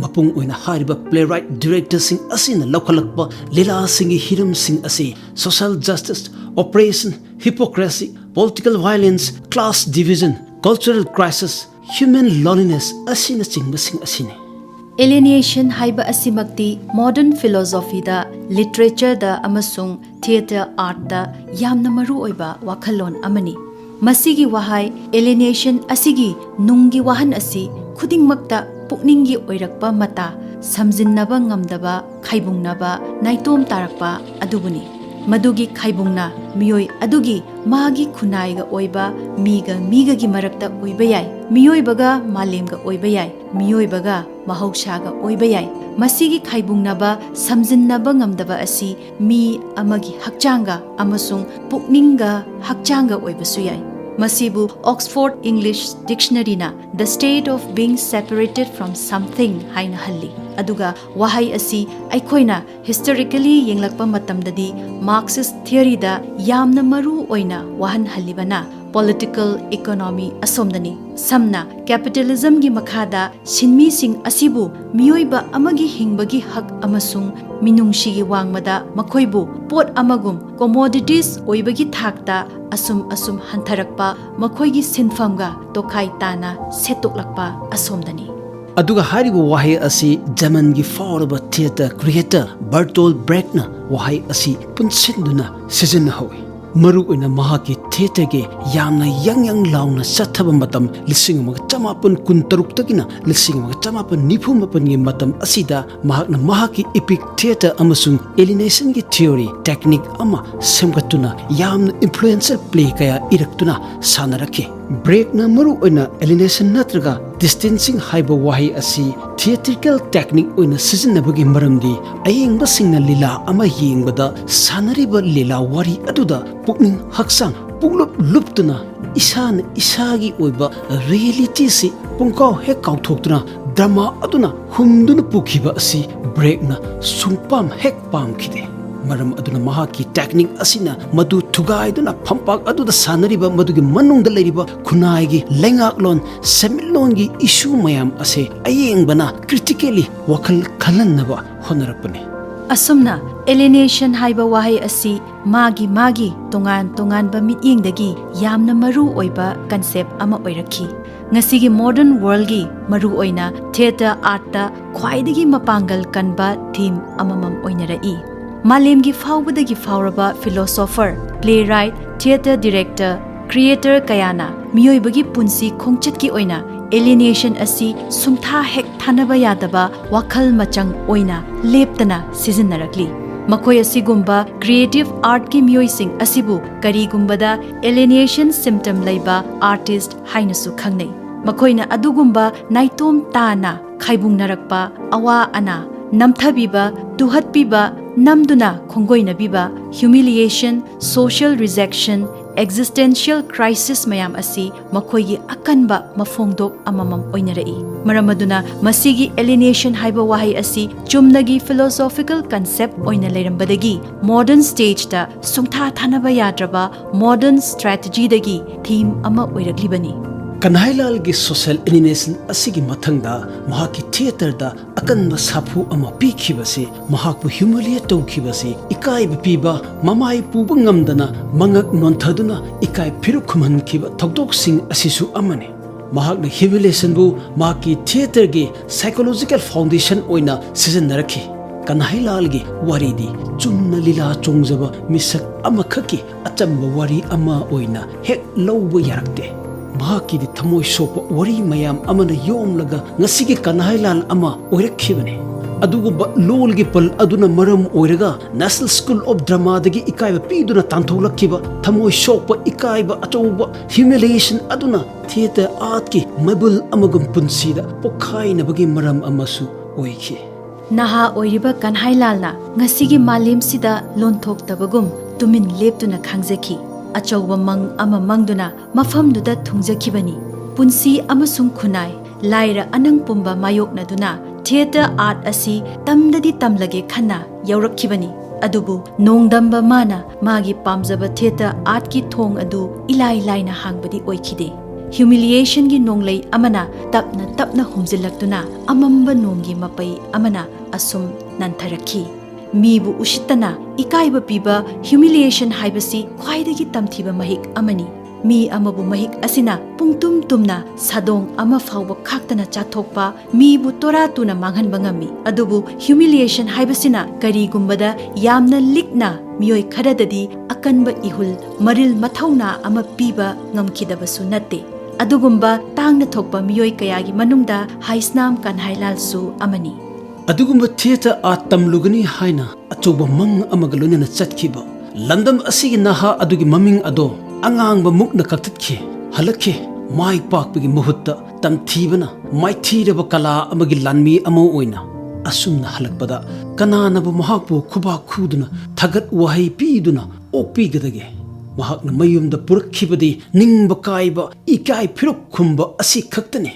ꯃꯄꯨꯡ ꯑꯣꯏꯅ ꯍꯥꯏꯔꯤꯕ playwright directorꯁꯤꯡ ꯑꯁꯤꯅ ꯂꯧꯈꯠꯂꯛꯄ ꯂꯤꯂꯥꯁꯤꯡꯒꯤ ꯍꯤꯔꯝꯁꯤꯡ ꯑꯁꯤ social justice, oppression, hypocrisy, political violence, class division, cultural crisis, human loneliness ꯑꯁꯤꯅꯆꯤꯡꯕꯁꯤꯡ ꯑꯁꯤꯅꯤ꯫ Alienation ꯍꯥꯏꯕ ꯑꯁꯤꯃꯛꯇꯤ modern philosophyꯗ, literatureꯗ ꯑꯃꯁꯨꯡ theatre artꯇ ꯌꯥꯝꯅ ꯃꯔꯨ ꯑꯣꯏꯕ ꯋꯥꯈꯜꯂꯣꯟ ꯑꯃꯅꯤ꯫ ꯃꯁꯤꯒꯤ ꯋꯥꯍꯩ alienation ꯑꯁꯤꯒꯤ ꯅꯨꯡꯒꯤ ꯋꯥꯍꯟ ꯑꯁꯤ ꯈꯨꯗꯤꯡꯃꯛꯇ ꯄꯨꯛꯅꯤꯡꯒꯤ ꯑꯣꯏꯔꯛꯄ ꯃꯇꯥ, ꯁꯝꯖꯤꯟꯅꯕ ꯉꯝꯗꯕ, ꯈꯥꯏꯕꯨꯡꯅꯕ, ꯅꯥꯏꯇꯣꯝ ꯇꯥꯔꯛꯄ ꯑꯗꯨꯕꯨꯅꯤ꯫ ꯃꯗꯨꯒꯤ ꯈꯥꯏꯕꯨꯡꯅ ꯃꯤꯑꯣꯏ ꯑꯗꯨꯒꯤ ꯃꯥꯒꯤ ꯈꯨꯟꯅꯥꯏꯒ ꯑꯣꯏꯕ, ꯃꯤꯒ ꯃꯤꯒꯒꯤ ꯃꯔꯛꯇ ꯑꯣꯏꯕ ꯌꯥꯏ, ꯃꯤꯑꯣꯏꯕꯒ ꯃꯥꯂꯦꯝꯒ ꯑꯣꯏꯕ ꯌꯥꯏ, ꯃꯤꯑꯣꯏꯕꯒ ꯃꯍꯧꯁꯥꯒ ꯑꯣꯏꯕ ꯌꯥꯏ꯫ ꯃꯁꯤꯒꯤ ꯈꯥꯏꯕꯨꯡꯅꯕ, ꯁꯝꯖꯤꯟꯅꯕ ꯉꯝꯗꯕ ꯑꯁꯤ ꯃꯤ ꯑꯃꯒꯤ ꯍꯛꯆꯥꯡꯒ ꯑꯃꯁꯨꯡ ꯄꯨꯛꯅꯤꯡꯒ ꯍꯛꯆꯥꯡꯒ ꯑꯣꯏꯕꯁꯨ ꯌꯥꯏ꯫ ꯃꯁꯤꯕꯨ Oxford English Dictionaryꯅ "The state of being separated from something" ꯍꯥꯏꯅ ꯍꯜꯂꯤ꯫ ꯑꯗꯨꯒ ꯋꯥꯍꯩ ꯑꯁꯤ ꯑꯩꯈꯣꯏꯅ historically ꯌꯦꯡꯂꯛꯄ ꯃꯇꯝꯗꯗꯤ Marxist theoryꯗ ꯌꯥꯝꯅ ꯃꯔꯨ ꯑꯣꯏꯅ ꯋꯥꯍꯟꯍꯜꯂꯤꯕꯅ political economy ꯑꯁꯣꯝꯗꯅꯤ꯫ ꯁꯝꯅ, capitalismꯒꯤ ꯃꯈꯥꯗ ꯁꯤꯟꯃꯤꯁꯤꯡ ꯑꯁꯤꯕꯨ ꯃꯤꯑꯣꯏꯕ ꯑꯃꯒꯤ ꯍꯤꯡꯕꯒꯤ ꯍꯛ ꯑꯃꯁꯨꯡ ꯃꯤꯅꯨꯡꯁꯤꯒꯤ ꯋꯥꯡꯃꯗ ꯃꯈꯣꯏꯕꯨ ꯄꯣꯠ ꯑꯃꯒꯨꯝ commodities ꯑꯣꯏꯕꯒꯤ ꯊꯥꯛꯇ ꯑꯁꯨꯝ ꯑꯁꯨꯝ ꯍꯟꯊꯔꯛꯄ, ꯃꯈꯣꯏꯒꯤ ꯁꯤꯟꯐꯝꯒ ꯇꯣꯈꯥꯏ ꯇꯥꯅ ꯁꯦꯠꯇꯣꯛꯂꯛꯄ ꯑꯁꯣꯝꯗꯅꯤ꯫ ꯑꯗꯨꯒ ꯍꯥꯏꯔꯤꯕ ꯋꯥꯍꯩ ꯑꯁꯤ Germanꯒꯤ ꯐꯥꯎꯔꯕ theatre creator Bertolt Brechtꯅ ꯋꯥꯍꯩ ꯑꯁꯤ ꯄꯨꯟꯁꯤꯟꯗꯨꯅ ꯁꯤꯖꯤꯟꯅꯍꯧꯏ꯫ ꯃꯔꯨꯑꯣꯏꯅ ꯃꯍꯥꯛꯀꯤ theatreꯒꯤ ꯌꯥꯝꯅ ꯌꯪ ꯌꯪ ꯂꯥꯎꯅ ꯆꯠꯊꯕ ꯃꯇꯝ ꯂꯤꯁꯤꯡ ꯑꯃꯒ ꯆꯃꯥꯄꯟ ꯀꯨꯟꯇꯔꯨꯛꯇꯒꯤꯅ ꯂꯤꯁꯤꯡ ꯑꯃꯒ ꯆꯃꯥꯄꯟ ꯅꯤꯐꯨ ꯃꯥꯄꯟꯒꯤ ꯃꯇꯝ ꯑꯁꯤꯗ ꯃꯍꯥꯛꯅ ꯃꯍꯥꯛꯀꯤ epic theatre ꯑꯃꯁꯨꯡ alienationꯒꯤ theory technique ꯑꯃ ꯁꯦꯝꯒꯠꯇꯨꯅ ꯌꯥꯝꯅ influential play ꯀꯌꯥ ꯏꯔꯛꯇꯨꯅ ꯁꯥꯟꯅꯔꯛꯈꯤ꯫ Brechtꯅ ꯃꯔꯨꯑꯣꯏꯅ alienation ꯅꯠꯇ꯭ꯔꯒ distancing ꯍꯥꯏꯕ ꯋꯥꯍꯩ ꯑꯁꯤ theatrical technique ꯑꯣꯏꯅ ꯁꯤꯖꯤꯟꯅꯕꯒꯤ ꯃꯔꯝꯗꯤ, ꯑꯌꯦꯡꯕꯁꯤꯡꯅ ꯂꯤꯂꯥ ꯑꯃ ꯌꯦꯡꯕꯗ ꯁꯥꯟꯅꯔꯤꯕ ꯂꯤꯂꯥ ꯋꯥꯔꯤ ꯑꯗꯨꯗ ꯄꯨꯛꯅꯤꯡ ꯍꯛꯆꯥꯡ ꯄꯨꯡꯂꯨꯞ ꯂꯨꯞꯇꯨꯅ ꯏꯁꯥꯅ ꯏꯁꯥꯒꯤ ꯑꯣꯏꯕ realityꯁꯤ ꯄꯨꯡꯀꯥꯎ ꯍꯦꯛ ꯀꯥꯎꯊꯣꯛꯇꯨꯅ drama ꯑꯗꯨꯅ ꯍꯨꯝꯗꯨꯅ ꯄꯨꯈꯤꯕ ꯑꯁꯤ Brechtꯅ ꯁꯨꯡꯄꯥꯝ ꯍꯦꯛ ꯄꯥꯝꯈꯤꯗꯦ꯫ ꯃꯔꯝ ꯑꯗꯨꯅ ꯃꯍꯥꯛꯀꯤ technique ꯑꯁꯤꯅ ꯃꯗꯨ ꯊꯨꯒꯥꯏꯗꯨꯅ ꯐꯝꯄꯥꯛ ꯑꯗꯨꯗ ꯁꯥꯟꯅꯔꯤꯕ ꯃꯗꯨꯒꯤ ꯃꯅꯨꯡꯗ ꯂꯩꯔꯤꯕ ꯈꯨꯟꯅꯥꯏꯒꯤ ꯂꯩꯉꯥꯛꯂꯣꯟ ꯁꯦꯟꯃꯤꯠꯂꯣꯟꯒꯤ issue ꯃꯌꯥꯝ ꯑꯁꯦ ꯑꯌꯦꯡꯕꯅ critically ꯋꯥꯈꯜ ꯈꯜꯍꯟꯅꯕ ꯍꯣꯠꯅꯔꯛꯄꯅꯤ꯫ ꯑꯁꯨꯝꯅ alienation ꯍꯥꯏꯕ ꯋꯥꯍꯩ ꯑꯁꯤ ꯃꯥꯒꯤ ꯃꯥꯒꯤ ꯇꯣꯉꯥꯟ ꯇꯣꯉꯥꯟꯕ ꯃꯤꯠꯌꯦꯡꯗꯒꯤ ꯌꯥꯝꯅ ꯃꯔꯨ ꯑꯣꯏꯕ concept ꯑꯃ ꯑꯣꯏꯔꯛꯈꯤ꯫ ꯉꯁꯤꯒꯤ modern worldꯒꯤ, ꯃꯔꯨꯑꯣꯏꯅ theatre artꯇ ꯈ꯭ꯋꯥꯏꯗꯒꯤ ꯃꯄꯥꯡꯒꯜ ꯀꯟꯕ theme ꯑꯃꯃꯝ ꯑꯣꯏꯅꯔꯛꯏ꯫ ꯃꯥꯂꯦꯝꯒꯤ ꯐꯥꯎꯕꯗꯒꯤ ꯐꯥꯎꯔꯕ philosopher, playwright, theatre director, creator ꯀꯌꯥꯅ ꯃꯤꯑꯣꯏꯕꯒꯤ ꯄꯨꯟꯁꯤ ꯈꯣꯡꯆꯠꯀꯤ ꯑꯣꯏꯅ alienation ꯑꯁꯤ ꯁꯨꯡꯊꯥ ꯍꯦꯛ ꯊꯥꯅꯕ ꯌꯥꯗꯕ ꯋꯥꯈꯜ ꯃꯆꯪ ꯑꯣꯏꯅ ꯂꯦꯞꯇꯅ ꯁꯤꯖꯤꯟꯅꯔꯛꯂꯤ꯫ ꯃꯈꯣꯏ ꯑꯁꯤꯒꯨꯝꯕ creative artꯀꯤ ꯃꯤꯑꯣꯏꯁꯤꯡ ꯑꯁꯤꯕꯨ ꯀꯔꯤꯒꯨꯝꯕꯗ alienation symptom ꯂꯩꯕ artist ꯍꯥꯏꯅꯁꯨ ꯈꯪꯅꯩ꯫ ꯃꯈꯣꯏꯅ ꯑꯗꯨꯒꯨꯝꯕ ꯅꯥꯏꯇꯣꯝ ꯇꯥꯅ ꯈꯥꯏꯕꯨꯡꯅꯔꯛꯄ, ꯑꯋꯥ ꯑꯅꯥ, ꯅꯝꯊꯕꯤꯕ, ꯇꯨꯍꯠꯄꯤꯕ, ꯅꯝꯗꯨꯅ ꯈꯣꯡꯒꯣꯏꯅꯕꯤꯕ, humiliation, social rejection, existential crisis ꯃꯌꯥꯝ ꯑꯁꯤ ꯃꯈꯣꯏꯒꯤ ꯑꯀꯟꯕ ꯃꯐꯣꯡꯗꯣꯛ ꯑꯃꯃꯝ ꯑꯣꯏꯅꯔꯛꯏ꯫ ꯃꯔꯝ ꯑꯗꯨꯅ ꯃꯁꯤꯒꯤ alienation ꯍꯥꯏꯕ ꯋꯥꯍꯩ ꯑꯁꯤ ꯆꯨꯝꯅꯒꯤ philosophical concept ꯑꯣꯏꯅ ꯂꯩꯔꯝꯕꯗꯒꯤ modern stageꯇ ꯁꯨꯡꯊꯥ ꯊꯥꯅꯕ ꯌꯥꯗ꯭ꯔꯕ modern strategyꯗꯒꯤ theme ꯑꯃ ꯑꯣꯏꯔꯛꯂꯤꯕꯅꯤ꯫ ꯀꯟꯍꯥꯏꯂꯥꯜꯒꯤ social alienation ꯑꯁꯤꯒꯤ ꯃꯊꯪꯗ ꯃꯍꯥꯛꯀꯤ theatreꯗ ꯑꯀꯟꯕ ꯁꯥꯐꯨ ꯑꯃ ꯄꯤꯈꯤꯕꯁꯤ, ꯃꯍꯥꯛꯄꯨ humiliate ꯇꯧꯈꯤꯕꯁꯤ, ꯏꯀꯥꯏꯕ ꯄꯤꯕ, ꯃꯃꯥꯏ ꯄꯨꯕ ꯉꯝꯗꯅ ꯃꯉꯛ ꯅꯣꯟꯊꯗꯨꯅ ꯏꯀꯥꯏ ꯐꯤꯔꯨꯛ ꯈꯨꯝꯍꯟꯈꯤꯕ ꯊꯧꯗꯣꯛꯁꯤꯡ ꯑꯁꯤꯁꯨ ꯑꯃꯅꯤ꯫ ꯃꯍꯥꯛꯅ humiliationꯕꯨ ꯃꯍꯥꯛꯀꯤ theatreꯒꯤ psychological foundation ꯑꯣꯏꯅ ꯁꯤꯖꯤꯟꯅꯔꯛꯈꯤ꯫ ꯀꯟꯍꯥꯏꯂꯥꯜꯒꯤ ꯋꯥꯔꯤꯗꯤ ꯆꯨꯝꯅ ꯂꯤꯂꯥ ꯆꯣꯡꯖꯕ ꯃꯤꯁꯛ ꯑꯃꯈꯛꯀꯤ ꯑꯆꯝꯕ ꯋꯥꯔꯤ ꯑꯃ ꯑꯣꯏꯅ ꯍꯦꯛ ꯂꯧꯕ ꯌꯥꯔꯛꯇꯦ꯫ ꯃꯍꯥꯛꯀꯤꯗꯤ ꯊꯃꯣꯏ ꯁꯣꯛꯄ ꯋꯥꯔꯤ ꯃꯌꯥꯝ ꯑꯃꯅ ꯌꯣꯝꯂꯒ ꯉꯁꯤꯒꯤ ꯀꯟꯍꯥꯏꯂꯥꯜ ꯑꯃ ꯑꯣꯏꯔꯛꯈꯤꯕꯅꯤ꯫ ꯑꯗꯨꯒꯨꯝꯕ ꯂꯣꯜꯒꯤ ꯄꯜ ꯑꯗꯨꯅ ꯃꯔꯝ ꯑꯣꯏꯔꯒ National School of Dramaꯗꯒꯤ ꯏꯀꯥꯏꯕ ꯄꯤꯗꯨꯅ ꯇꯥꯟꯊꯣꯛꯂꯛꯈꯤꯕ ꯊꯃꯣꯏ ꯁꯣꯛꯄ, ꯏꯀꯥꯏꯕ, ꯑꯆꯧꯕ humiliation ꯑꯗꯨꯅ theatre artꯀꯤ ꯃꯩꯕꯨꯜ ꯑꯃꯒꯨꯝ ꯄꯨꯟꯁꯤꯗ ꯄꯣꯛꯈꯥꯏꯅꯕꯒꯤ ꯃꯔꯝ ꯑꯃꯁꯨ ꯑꯣꯏꯈꯤ꯫ ꯅꯍꯥ ꯑꯣꯏꯔꯤꯕ ꯀꯟꯍꯥꯏꯂꯥꯜꯅ ꯉꯁꯤꯒꯤ ꯃꯥꯂꯦꯝꯁꯤꯗ ꯂꯣꯟꯊꯣꯛꯇꯕꯒꯨꯝ ꯇꯨꯃꯤꯟ ꯂꯦꯞꯇꯨꯅ ꯈꯥꯡꯖꯈꯤ꯫ ꯑꯆꯧꯕ ꯃꯪ ꯑꯃ ꯃꯪꯗꯨꯅ ꯃꯐꯝꯗꯨꯗ ꯊꯨꯡꯖꯈꯤꯕꯅꯤ꯫ ꯄꯨꯟꯁꯤ ꯑꯃꯁꯨꯡ ꯈꯨꯟꯅꯥꯏ, ꯂꯥꯏꯔ ꯑꯅꯪ ꯄꯨꯝꯕ ꯃꯥꯌꯣꯛꯅꯗꯨꯅ theatre art ꯑꯁꯤ ꯇꯝꯗꯗꯤ ꯇꯝꯂꯒꯦ ꯈꯟꯅ ꯌꯧꯔꯛꯈꯤꯕꯅꯤ꯫ ꯑꯗꯨꯕꯨ ꯅꯣꯡꯗꯝꯕ ꯃꯥꯅ ꯃꯥꯒꯤ ꯄꯥꯝꯖꯕ theatre artꯀꯤ ꯊꯣꯡ ꯑꯗꯨ ꯏꯂꯥꯏ ꯂꯥꯏꯅ ꯍꯥꯡꯕꯗꯤ ꯑꯣꯏꯈꯤꯗꯦ꯫ Humiliationꯒꯤ ꯅꯣꯡꯂꯩ ꯑꯃꯅ ꯇꯞꯅ ꯇꯞꯅ ꯍꯨꯝꯖꯤꯜꯂꯛꯇꯨꯅ ꯑꯃꯝꯕ ꯅꯣꯡꯒꯤ ꯃꯄꯩ ꯑꯃꯅ ꯑꯁꯨꯝ ꯅꯟꯊꯔꯛꯈꯤ꯫ ꯃꯤꯕꯨ ꯎꯁꯤꯠꯇꯅ ꯏꯀꯥꯏꯕ ꯄꯤꯕ humiliation ꯍꯥꯏꯕꯁꯤ ꯈ꯭ꯋꯥꯏꯗꯒꯤ ꯇꯝꯊꯤꯕ ꯃꯍꯤꯛ ꯑꯃꯅꯤ꯫ ꯃꯤ ꯑꯃꯕꯨ ꯃꯍꯤꯛ ꯑꯁꯤꯅ ꯄꯨꯡꯇꯨꯝ ꯇꯨꯝꯅ ꯁꯥꯗꯣꯡ ꯑꯃ ꯐꯥꯎꯕ ꯈꯥꯛꯇꯅ ꯆꯥꯊꯣꯛꯄ, ꯃꯤꯕꯨ ꯇꯣꯔꯥ ꯇꯨꯅ ꯃꯥꯡꯍꯟꯕ ꯉꯝꯃꯤ꯫ ꯑꯗꯨꯕꯨ humiliation ꯍꯥꯏꯕꯁꯤꯅ ꯀꯔꯤꯒꯨꯝꯕꯗ ꯌꯥꯝꯅ ꯂꯤꯛꯅ ꯃꯤꯑꯣꯏ ꯈꯔꯗꯗꯤ ꯑꯀꯟꯕ ꯏꯍꯨꯜ, ꯃꯔꯤꯜ ꯃꯊꯧꯅꯥ ꯑꯃ ꯄꯤꯕ ꯉꯝꯈꯤꯗꯕꯁꯨ ꯅꯠꯇꯦ꯫ ꯑꯗꯨꯒꯨꯝꯕ ꯇꯥꯡꯅ ꯊꯣꯛꯄ ꯃꯤꯑꯣꯏ ꯀꯌꯥꯒꯤ ꯃꯅꯨꯡꯗ ꯍꯥꯏꯁꯅꯥꯝ ꯀꯟꯍꯥꯏꯂꯥꯜꯁꯨ ꯑꯃꯅꯤ꯫ ꯑꯗꯨꯒꯨꯝꯕ theatre art ꯇꯝꯂꯨꯒꯅꯤ ꯍꯥꯏꯅ ꯑꯆꯧꯕ ꯃꯪ ꯑꯃꯒ ꯂꯣꯏꯅꯅ ꯆꯠꯈꯤꯕ ꯂꯝꯗꯝ ꯑꯁꯤꯒꯤ ꯅꯍꯥ ꯑꯗꯨꯒꯤ ꯃꯃꯤꯡ ꯑꯗꯣ ꯑꯉꯥꯡꯕ ꯃꯨꯛꯅ ꯀꯛꯊꯠꯈꯤ꯫ ꯍꯜꯂꯛꯈꯤ꯫ ꯃꯥꯏ ꯄꯥꯛꯄꯒꯤ ꯃꯍꯨꯠꯇ ꯇꯝꯊꯤꯕꯅ ꯃꯥꯏꯊꯤꯔꯕ ꯀꯂꯥ ꯑꯃꯒꯤ ꯂꯥꯟꯃꯤ ꯑꯃ ꯑꯣꯏꯅ꯫ ꯑꯁꯨꯝꯅ ꯍꯜꯂꯛꯄꯗ ꯀꯅꯥꯅꯕꯨ ꯃꯍꯥꯛꯄꯨ ꯈꯨꯕꯥꯛ ꯈꯨꯗꯨꯅ ꯊꯥꯒꯠ ꯋꯥꯍꯩ ꯄꯤꯗꯨꯅ ꯑꯣꯛꯄꯤꯒꯗꯒꯦ? ꯃꯍꯥꯛꯅ ꯃꯌꯨꯝꯗ ꯄꯨꯔꯛꯈꯤꯕꯗꯤ ꯅꯤꯡꯕ ꯀꯥꯏꯕ, ꯏꯀꯥꯏ ꯐꯤꯔꯨꯛ ꯈꯨꯝꯕ ꯑꯁꯤ ꯈꯛꯇꯅꯤ꯫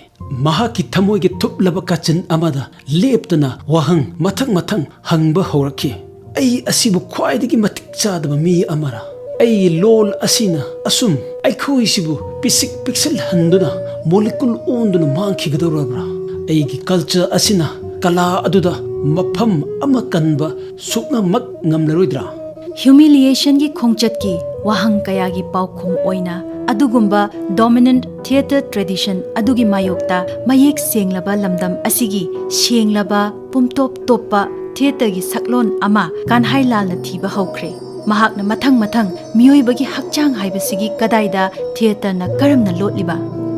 ꯃꯍꯥꯛꯀꯤ ꯊꯃꯣꯏꯒꯤ ꯊꯨꯞꯂꯕ ꯀꯥꯆꯤꯟ ꯑꯃꯗ ꯂꯦꯞꯇꯅ ꯋꯥꯍꯪ ꯃꯊꯪ ꯃꯊꯪ ꯍꯪꯕ ꯍꯧꯔꯛꯈꯤ꯫ "ꯑꯩ ꯑꯁꯤꯕꯨ ꯈ꯭ꯋꯥꯏꯗꯒꯤ ꯃꯇꯤꯛ ꯆꯥꯗꯕ ꯃꯤ ꯑꯃꯔꯥ? ꯑꯩꯒꯤ ꯂꯣꯜ ꯑꯁꯤꯅ ꯑꯁꯨꯝ ꯑꯩꯈꯣꯏꯁꯤꯕꯨ ꯄꯤꯁꯤꯛ ꯄꯤꯛꯁꯤꯜꯍꯟꯗꯨꯅ molecule ꯑꯣꯟꯗꯨꯅ ꯃꯥꯡꯈꯤꯒꯗꯧꯔꯕ꯭ꯔꯥ? ꯑꯩꯒꯤ culture ꯑꯁꯤꯅ ꯀꯂꯥ ꯑꯗꯨꯗ ꯃꯐꯝ ꯑꯃ ꯀꯟꯕ ꯁꯨꯛꯉꯝꯃꯛ ꯉꯝꯂꯔꯣꯏꯗ꯭ꯔꯥ?" Humiliationꯒꯤ ꯈꯣꯡꯆꯠꯀꯤ ꯋꯥꯍꯪ ꯀꯌꯥꯒꯤ ꯄꯥꯎꯈꯨꯝ ꯑꯣꯏꯅ, ꯑꯗꯨꯒꯨꯝꯕ dominant theatre tradition ꯑꯗꯨꯒꯤ ꯃꯥꯌꯣꯛꯇ ꯃꯌꯦꯛ ꯁꯦꯡꯂꯕ ꯂꯝꯗꯝ ꯑꯁꯤꯒꯤ ꯁꯦꯡꯂꯕ, ꯄꯨꯝꯇꯣꯞ ꯇꯣꯞꯄ theatreꯒꯤ ꯁꯛꯂꯣꯟ ꯑꯃ ꯀꯥꯟꯍꯥꯏꯂꯥꯜꯅ ꯊꯤꯕ ꯍꯧꯈ꯭ꯔꯦ꯫ ꯃꯍꯥꯛꯅ ꯃꯊꯪ ꯃꯊꯪ ꯃꯤꯑꯣꯏꯕꯒꯤ ꯍꯛꯆꯥꯡ ꯍꯥꯏꯕꯁꯤꯒꯤ ꯀꯗꯥꯏꯗ theatreꯅ ꯀꯔꯝꯅ ꯂꯣꯠꯂꯤꯕ?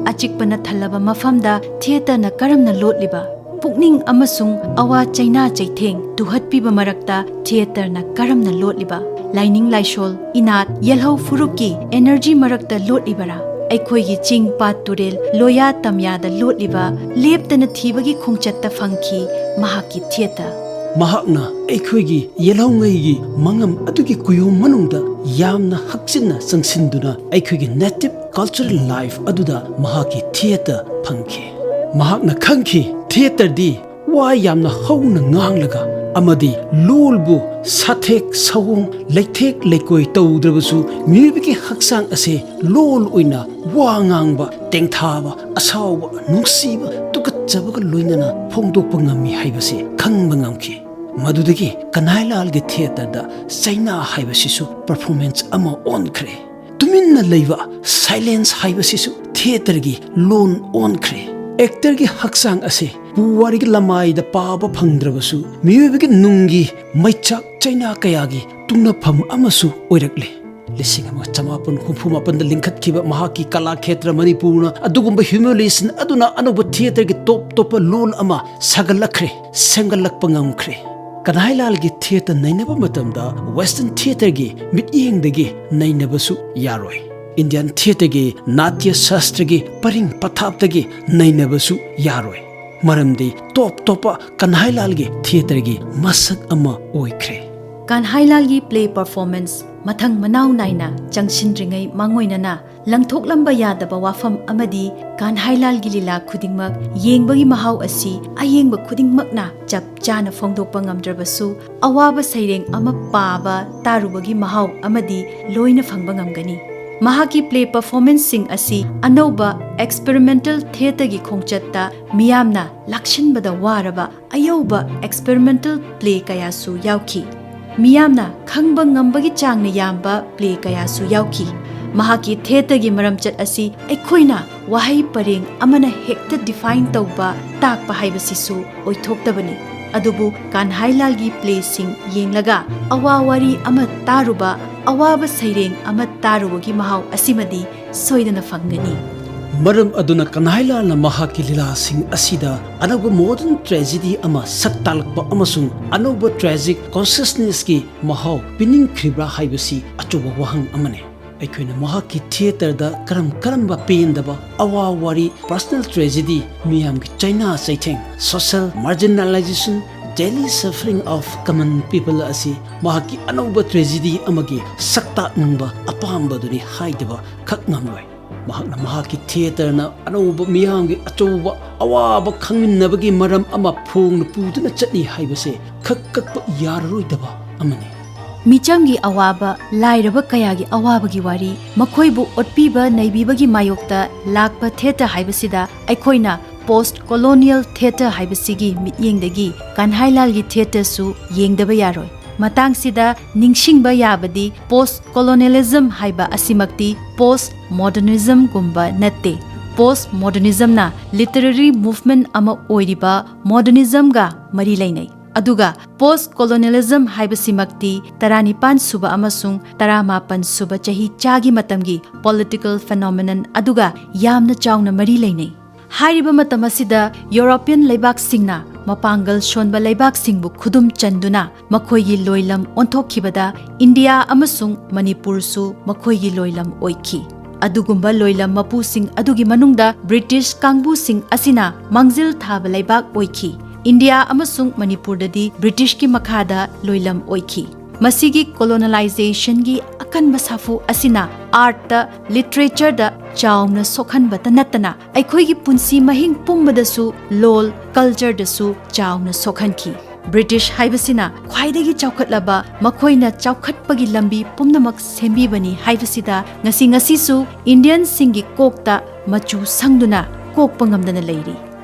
ꯑꯆꯤꯛꯄꯅ ꯊꯜꯂꯕ ꯃꯐꯝꯗ theatreꯅ ꯀꯔꯝꯅ ꯂꯣꯠꯂꯤꯕ? ꯄꯨꯛꯅꯤꯡ ꯑꯃꯁꯨꯡ ꯑꯋꯥ ꯆꯩꯅꯥ ꯆꯩꯊꯦꯡ ꯇꯨꯍꯠꯄꯤꯕ ꯃꯔꯛꯇ theatreꯅ ꯀꯔꯝꯅ ꯂꯣꯠꯂꯤꯕ? ꯂꯥꯏꯅꯤꯡ ꯂꯥꯏꯁꯣꯜ, ꯏꯅꯥꯠ, ꯌꯦꯜꯍꯧ ꯐꯨꯔꯨꯞꯀꯤ energy ꯃꯔꯛꯇ ꯂꯣꯠꯂꯤꯕꯔꯥ? ꯑꯩꯈꯣꯏꯒꯤ ꯆꯤꯡ, ꯄꯥꯠ, ꯇꯨꯔꯦꯜ, ꯂꯣꯌꯥ ꯇꯝꯌꯥꯗ ꯂꯣꯠꯂꯤꯕ ꯂꯦꯞꯇꯅ ꯊꯤꯕꯒꯤ ꯈꯣꯡꯆꯠꯇ ꯐꯪꯈꯤ ꯃꯍꯥꯛꯀꯤ theatre꯫ ꯃꯍꯥꯛꯅ ꯑꯩꯈꯣꯏꯒꯤ ꯌꯦꯜꯍꯧꯉꯩꯒꯤ ꯃꯉꯝ ꯑꯗꯨꯒꯤ ꯀꯨꯌꯣꯝ ꯃꯅꯨꯡꯗ ꯌꯥꯝꯅ ꯍꯛꯆꯤꯟꯅ ꯆꯪꯁꯤꯟꯗꯨꯅ ꯑꯩꯈꯣꯏꯒꯤ native cultural life ꯑꯗꯨꯗ ꯃꯍꯥꯛꯀꯤ theatre ꯐꯪꯈꯤ꯫ ꯃꯍꯥꯛꯅ ꯈꯪꯈꯤ, theatreꯗꯤ ꯋꯥ ꯌꯥꯝꯅ ꯍꯧꯅ ꯉꯥꯡꯂꯒ ꯑꯃꯗꯤ ꯂꯣꯜꯕꯨ ꯁꯥꯊꯦꯛ ꯁꯑꯣꯡ, ꯂꯩꯊꯦꯛ ꯂꯩꯀꯣꯏ ꯇꯧꯗ꯭ꯔꯕꯁꯨ, ꯃꯤꯑꯣꯏꯕꯒꯤ ꯍꯛꯆꯥꯡ ꯑꯁꯦ ꯂꯣꯜ ꯑꯣꯏꯅ ꯋꯥ ꯉꯥꯡꯕ, ꯇꯦꯡꯊꯥꯕ, ꯑꯁꯥꯎꯕ, ꯅꯨꯡꯁꯤꯕ, ꯇꯨꯀꯠꯆꯕꯒ ꯂꯣꯏꯅꯅ ꯐꯣꯡꯗꯣꯛꯄ ꯉꯝꯃꯤ ꯍꯥꯏꯕꯁꯤ ꯈꯪꯕ ꯉꯝꯈꯤ꯫ ꯃꯗꯨꯗꯒꯤ ꯀꯅꯥꯏꯂꯥꯜꯒꯤ theatreꯗ ꯆꯩꯅꯥ ꯍꯥꯏꯕꯁꯤꯁꯨ performance ꯑꯃ ꯑꯣꯟꯈ꯭ꯔꯦ꯫ ꯇꯨꯃꯤꯟꯅ ꯂꯩꯕ, silence ꯍꯥꯏꯕꯁꯤꯁꯨ theatreꯒꯤ ꯂꯣꯟ ꯑꯣꯟꯈ꯭ꯔꯦ꯫ Actorꯒꯤ ꯍꯛꯆꯥꯡ ꯑꯁꯤ ꯄꯨꯋꯥꯔꯤꯒꯤ ꯂꯃꯥꯏꯗ ꯄꯥꯕ ꯐꯪꯗ꯭ꯔꯕꯁꯨ, ꯃꯤꯑꯣꯏꯕꯒꯤ ꯅꯨꯡꯒꯤ ꯃꯩꯆꯥꯛ ꯆꯩꯅꯥ ꯀꯌꯥꯒꯤ ꯇꯨꯡꯅꯐꯝ ꯑꯃꯁꯨ ꯑꯣꯏꯔꯛꯂꯦ꯫ ꯂꯤꯁꯤꯡ ꯑꯃ ꯆꯃꯥꯄꯟ ꯍꯨꯝꯐꯨ ꯃꯥꯄꯟꯗ ꯂꯤꯡꯈꯠꯈꯤꯕ ꯃꯍꯥꯛꯀꯤ ꯀꯂꯥ ꯈꯦꯇ꯭ꯔ ꯃꯅꯤꯄꯨꯔꯅ ꯑꯗꯨꯒꯨꯝꯕ humiliation ꯑꯗꯨꯅ ꯑꯅꯧꯕ theatreꯒꯤ ꯇꯣꯞ ꯇꯣꯞꯄ ꯂꯣꯜ ꯑꯃ ꯁꯥꯒꯠꯂꯛꯈ꯭ꯔꯦ, ꯁꯦꯝꯒꯠꯂꯛꯄ ꯉꯝꯈ꯭ꯔꯦ꯫ ꯀꯅꯥꯏꯂꯥꯜꯒꯤ theatre ꯅꯩꯅꯕ ꯃꯇꯝꯗ western theatreꯒꯤ ꯃꯤꯠꯌꯦꯡꯗꯒꯤ ꯅꯩꯅꯕꯁꯨ ꯌꯥꯔꯣꯏ꯫ Indian theatreꯒꯤ ꯅꯥꯇ꯭ꯌ ꯁꯥꯁꯇ꯭ꯔꯒꯤ ꯄꯔꯤꯡ ꯄꯊꯥꯞꯇꯒꯤ ꯅꯩꯅꯕꯁꯨ ꯌꯥꯔꯣꯏ꯫ ꯃꯔꯝꯗꯤ ꯇꯣꯞ ꯇꯣꯞꯄ ꯀꯟꯍꯥꯏꯂꯥꯜꯒꯤ theatreꯒꯤ ꯃꯁꯛ ꯑꯃ ꯑꯣꯏꯈ꯭ꯔꯦ꯫ ꯀꯟꯍꯥꯏꯂꯥꯜꯒꯤ play performance ꯃꯊꯪ ꯃꯅꯥꯎ ꯅꯥꯏꯅ ꯆꯪꯁꯤꯟꯗ꯭ꯔꯤꯉꯩ ꯃꯥꯡꯑꯣꯏꯅꯅ ꯂꯪꯊꯣꯛꯂꯝꯕ ꯌꯥꯗꯕ ꯋꯥꯐꯝ ꯑꯃꯗꯤ ꯀꯥꯟꯍꯥꯏꯂꯥꯜꯒꯤ ꯂꯤꯂꯥ ꯈꯨꯗꯤꯡꯃꯛ ꯌꯦꯡꯕꯒꯤ ꯃꯍꯥꯎ ꯑꯁꯤ ꯑꯌꯦꯡꯕ ꯈꯨꯗꯤꯡꯃꯛꯅ ꯆꯞ ꯆꯥꯅ ꯐꯣꯡꯗꯣꯛꯄ ꯉꯝꯗ꯭ꯔꯕꯁꯨ, ꯑꯋꯥꯕ ꯁꯩꯔꯦꯡ ꯑꯃ ꯄꯥꯕ, ꯇꯥꯔꯨꯕꯒꯤ ꯃꯍꯥꯎ ꯑꯃꯗꯤ ꯂꯣꯏꯅ ꯐꯪꯕ ꯉꯝꯒꯅꯤ꯫ ꯃꯍꯥꯛꯀꯤ ꯄ꯭ꯂꯦ ꯄꯔꯐꯣꯔꯃꯦꯟꯁꯁꯤꯡ ꯑꯁꯤ ꯑꯅꯧꯕ ꯑꯦꯛꯁꯄꯦꯔꯤꯃꯦꯟꯇꯦꯜ ꯊꯤꯌꯦꯇꯔꯒꯤ ꯈꯣꯡꯆꯠꯇ ꯃꯤꯌꯥꯝꯅ ꯂꯥꯛꯁꯤꯟꯕꯗ ꯋꯥꯔꯕ ꯑꯌꯧꯕ ꯑꯦꯛꯁꯄꯦꯔꯤꯃꯦꯟꯇꯦꯜ ꯄ꯭ꯂꯦ ꯀꯌꯥꯁꯨ ꯌꯥꯎꯈꯤ꯫ ꯃꯤꯌꯥꯝꯅ ꯈꯪꯕ ꯉꯝꯕꯒꯤ ꯆꯥꯡꯅ ꯌꯥꯝꯕ ꯄ꯭ꯂꯦ ꯀꯌꯥꯁꯨ ꯌꯥꯎꯈꯤ꯫ ꯃꯍꯥꯛꯀꯤ ꯊꯤꯌꯦꯇꯔꯒꯤ ꯃꯔꯝꯆꯠ ꯑꯁꯤ ꯑꯩꯈꯣꯏꯅ ꯋꯥꯍꯩ ꯄꯔꯦꯡ ꯑꯃꯅ ꯍꯦꯛꯇ ꯗꯤꯐꯥꯏꯟ ꯇꯧꯕ, ꯇꯥꯛꯄ ꯍꯥꯏꯕꯁꯤꯁꯨ ꯑꯣꯏꯊꯣꯛꯇꯕꯅꯤ꯫ ꯑꯗꯨꯕꯨ ꯀꯥꯟꯍꯥꯏꯂꯥꯜꯒꯤ ꯄ꯭ꯂꯦꯁꯤꯡ ꯌꯦꯡꯂꯒ ꯑꯋꯥ ꯋꯥꯔꯤ ꯑꯃ ꯇꯥꯔꯨꯕ, ꯑꯋꯥꯕ ꯁꯩꯔꯦꯡ ꯑꯃ ꯇꯥꯔꯨꯕꯒꯤ ꯃꯍꯥꯎ ꯑꯁꯤꯃꯗꯤ ꯁꯣꯏꯗꯅ ꯐꯪꯒꯅꯤ꯫ ꯃꯔꯝ ꯑꯗꯨꯅ ꯀꯟꯍꯥꯏꯂꯥꯜꯅ ꯃꯍꯥꯛꯀꯤ ꯂꯤꯂꯥꯁꯤꯡ ꯑꯁꯤꯗ ꯑꯅꯧꯕ ꯃꯣꯗꯔꯟ ꯇ꯭ꯔꯦꯖꯦꯗꯤ ꯑꯃ ꯁꯛ ꯇꯥꯛꯂꯛꯄ ꯑꯃꯁꯨꯡ ꯑꯅꯧꯕ ꯇ꯭ꯔꯦꯖꯤꯛ ꯀꯣꯟꯁꯤꯌꯁꯅꯦꯁꯀꯤ ꯃꯍꯥꯎ ꯄꯤꯅꯤꯡꯈ꯭ꯔꯤꯕ꯭ꯔꯥ ꯍꯥꯏꯕꯁꯤ ꯑꯆꯧꯕ ꯋꯥꯍꯪ ꯑꯃꯅꯤ꯫ ꯑꯩꯈꯣꯏꯅ ꯃꯍꯥꯛꯀꯤ ꯊꯤꯌꯦꯇꯔꯗ ꯀꯔꯝ ꯀꯔꯝꯕ ꯄꯦꯟꯗꯕ, ꯑꯋꯥ ꯋꯥꯔꯤ, ꯄꯔꯁꯅꯦꯜ ꯇ꯭ꯔꯦꯖꯦꯗꯤ, ꯃꯤꯌꯥꯝꯒꯤ ꯆꯩꯅꯥ ꯆꯩꯊꯦꯡ, social marginalisation, daily suffering of common people ꯑꯁꯤ ꯃꯍꯥꯛꯀꯤ ꯑꯅꯧꯕ ꯇ꯭ꯔꯦꯖꯦꯗꯤ ꯑꯃꯒꯤ ꯁꯛꯇꯥꯛꯅꯤꯡꯕ ꯑꯄꯥꯝꯕꯗꯨꯅꯤ ꯍꯥꯏꯗꯕ ꯈꯛ ꯉꯝꯂꯣꯏ꯫ ꯃꯍꯥꯛꯅ ꯃꯍꯥꯛꯀꯤ ꯊꯤꯌꯦꯇꯔꯅ ꯑꯅꯧꯕ ꯃꯤꯌꯥꯝꯒꯤ ꯑꯆꯧꯕ ꯑꯋꯥꯕ ꯈꯪꯃꯤꯟꯅꯕꯒꯤ ꯃꯔꯝ ꯑꯃ ꯐꯣꯡꯅ ꯄꯨꯗꯨꯅ ꯆꯠꯂꯤ ꯍꯥꯏꯕꯁꯦ ꯈꯛ ꯀꯛꯄ ꯌꯥꯔꯔꯣꯏꯗꯕ ꯑꯃꯅꯤ꯫ ꯃꯤꯆꯝꯒꯤ ꯑꯋꯥꯕ, ꯂꯥꯏꯔꯕ ꯀꯌꯥꯒꯤ ꯑꯋꯥꯕꯒꯤ ꯋꯥꯔꯤ, ꯃꯈꯣꯏꯕꯨ ꯑꯣꯠꯄꯤꯕ ꯅꯩꯕꯤꯕꯒꯤ ꯃꯥꯌꯣꯛꯇ ꯂꯥꯛꯄ ꯊꯤꯌꯦꯇꯔ ꯍꯥꯏꯕꯁꯤꯗ ꯑꯩꯈꯣꯏꯅ ꯄꯣꯁꯠ ꯀꯣꯂꯣꯅꯤꯌꯦꯜ ꯊꯤꯌꯦꯇꯔ ꯍꯥꯏꯕꯁꯤꯒꯤ ꯃꯤꯠꯌꯦꯡꯗꯒꯤ ꯀꯟꯍꯥꯏꯂꯥꯜꯒꯤ ꯊꯤꯌꯦꯇꯔꯁꯨ ꯌꯦꯡꯗꯕ ꯌꯥꯔꯣꯏ꯫ ꯃꯇꯥꯡꯁꯤꯗ ꯅꯤꯡꯁꯤꯡꯕ ꯌꯥꯕꯗꯤ, ꯄꯣꯁꯠ ꯀꯣꯂꯣꯅꯤꯌꯦꯂꯤꯖꯝ ꯍꯥꯏꯕ ꯑꯁꯤꯃꯛꯇꯤ ꯄꯣꯁꯠ ꯃꯣꯗꯔꯅꯤꯖꯝꯒꯨꯝꯕ ꯅꯠꯇꯦ꯫ ꯄꯣꯁꯠ ꯃꯣꯗꯔꯅꯤꯖꯝꯅ ꯂꯤꯇꯔꯦꯔꯤ ꯃꯨꯚꯃꯦꯟꯠ ꯑꯃ ꯑꯣꯏꯔꯤꯕ ꯃꯣꯗꯔꯅꯤꯖꯝꯒ ꯃꯔꯤ ꯂꯩꯅꯩ꯫ ꯑꯗꯨꯒ ꯄꯣꯁꯠ ꯀꯣꯂꯣꯅꯤꯌꯦꯂꯤꯖꯝ ꯍꯥꯏꯕꯁꯤꯃꯛꯇꯤ ꯇꯔꯥꯅꯤꯄꯥꯟ ꯁꯨꯕ ꯑꯃꯁꯨꯡ ꯇꯔꯥꯃꯥꯄꯟ ꯁꯨꯕ ꯆꯍꯤ ꯆꯥꯒꯤ ꯃꯇꯝꯒꯤ ꯄꯣꯂꯤꯇꯤꯀꯦꯜ ꯐꯦꯅꯣꯃꯦꯅꯟ ꯑꯗꯨꯒ ꯌꯥꯝꯅ ꯆꯥꯎꯅ ꯃꯔꯤ ꯂꯩꯅꯩ꯫ ꯍꯥꯏꯔꯤꯕ ꯃꯇꯝ ꯑꯁꯤꯗ ꯌꯨꯔꯣꯄꯤꯌꯟ ꯂꯩꯕꯥꯛꯁꯤꯡꯅ ꯃꯄꯥꯡꯒꯜ ꯁꯣꯟꯕ ꯂꯩꯕꯥꯛꯁꯤꯡꯕꯨ ꯈꯨꯗꯨꯝ ꯆꯟꯗꯨꯅ ꯃꯈꯣꯏꯒꯤ ꯂꯣꯏꯂꯝ ꯑꯣꯟꯊꯣꯛꯈꯤꯕꯗ ꯏꯟꯗꯤꯌꯥ ꯑꯃꯁꯨꯡ ꯃꯅꯤꯄꯨꯔꯁꯨ ꯃꯈꯣꯏꯒꯤ ꯂꯣꯏꯂꯝ ꯑꯣꯏꯈꯤ꯫ ꯑꯗꯨꯒꯨꯝꯕ ꯂꯣꯏꯂꯝ ꯃꯄꯨꯁꯤꯡ ꯑꯗꯨꯒꯤ ꯃꯅꯨꯡꯗ ꯕ꯭ꯔꯤꯇꯤꯁ ꯀꯥꯡꯕꯨꯁꯤꯡ ꯑꯁꯤꯅ ꯃꯥꯡꯖꯤꯜ ꯊꯥꯕ ꯂꯩꯕꯥꯛ ꯑꯣꯏꯈꯤ꯫ ꯏꯟꯗꯤꯌꯥ ꯑꯃꯁꯨꯡ ꯃꯅꯤꯄꯨꯔꯗꯗꯤ ꯕ꯭ꯔꯤꯇꯤꯁꯀꯤ ꯃꯈꯥꯗ ꯂꯣꯏꯂꯝ ꯑꯣꯏꯈꯤ꯫ ꯃꯁꯤꯒꯤ colonializationꯒꯤ ꯑꯀꯟꯕ ꯁꯥꯐꯨ ꯑꯁꯤꯅ artꯇ, literature ꯗ ꯆꯥꯎꯅ ꯁꯣꯛꯍꯟꯕꯇ ꯅꯠꯇꯅ ꯑꯩꯈꯣꯏꯒꯤ ꯄꯨꯟꯁꯤ ꯃꯍꯤꯡ ꯄꯨꯝꯕꯗꯁꯨ ꯂꯣꯜ, culture ꯗꯁꯨ ꯆꯥꯎꯅ ꯁꯣꯛꯍꯟꯈꯤ꯫ British ꯍꯥꯏꯕꯁꯤꯅ ꯈ꯭ꯋꯥꯏꯗꯒꯤ ꯆꯥꯎꯈꯠꯂꯕ, ꯃꯈꯣꯏꯅ ꯆꯥꯎꯈꯠꯄꯒꯤ ꯂꯝꯕꯤ ꯄꯨꯝꯅꯃꯛ ꯁꯦꯝꯕꯤꯕꯅꯤ ꯍꯥꯏꯕꯁꯤꯗ ꯉꯁꯤ ꯉꯁꯤꯁꯨ Indianꯁꯤꯡꯒꯤ ꯀꯣꯛꯇ ꯃꯆꯨ ꯁꯪꯗꯨꯅ ꯀꯣꯛꯄ ꯉꯝꯗꯅ ꯂꯩꯔꯤ꯫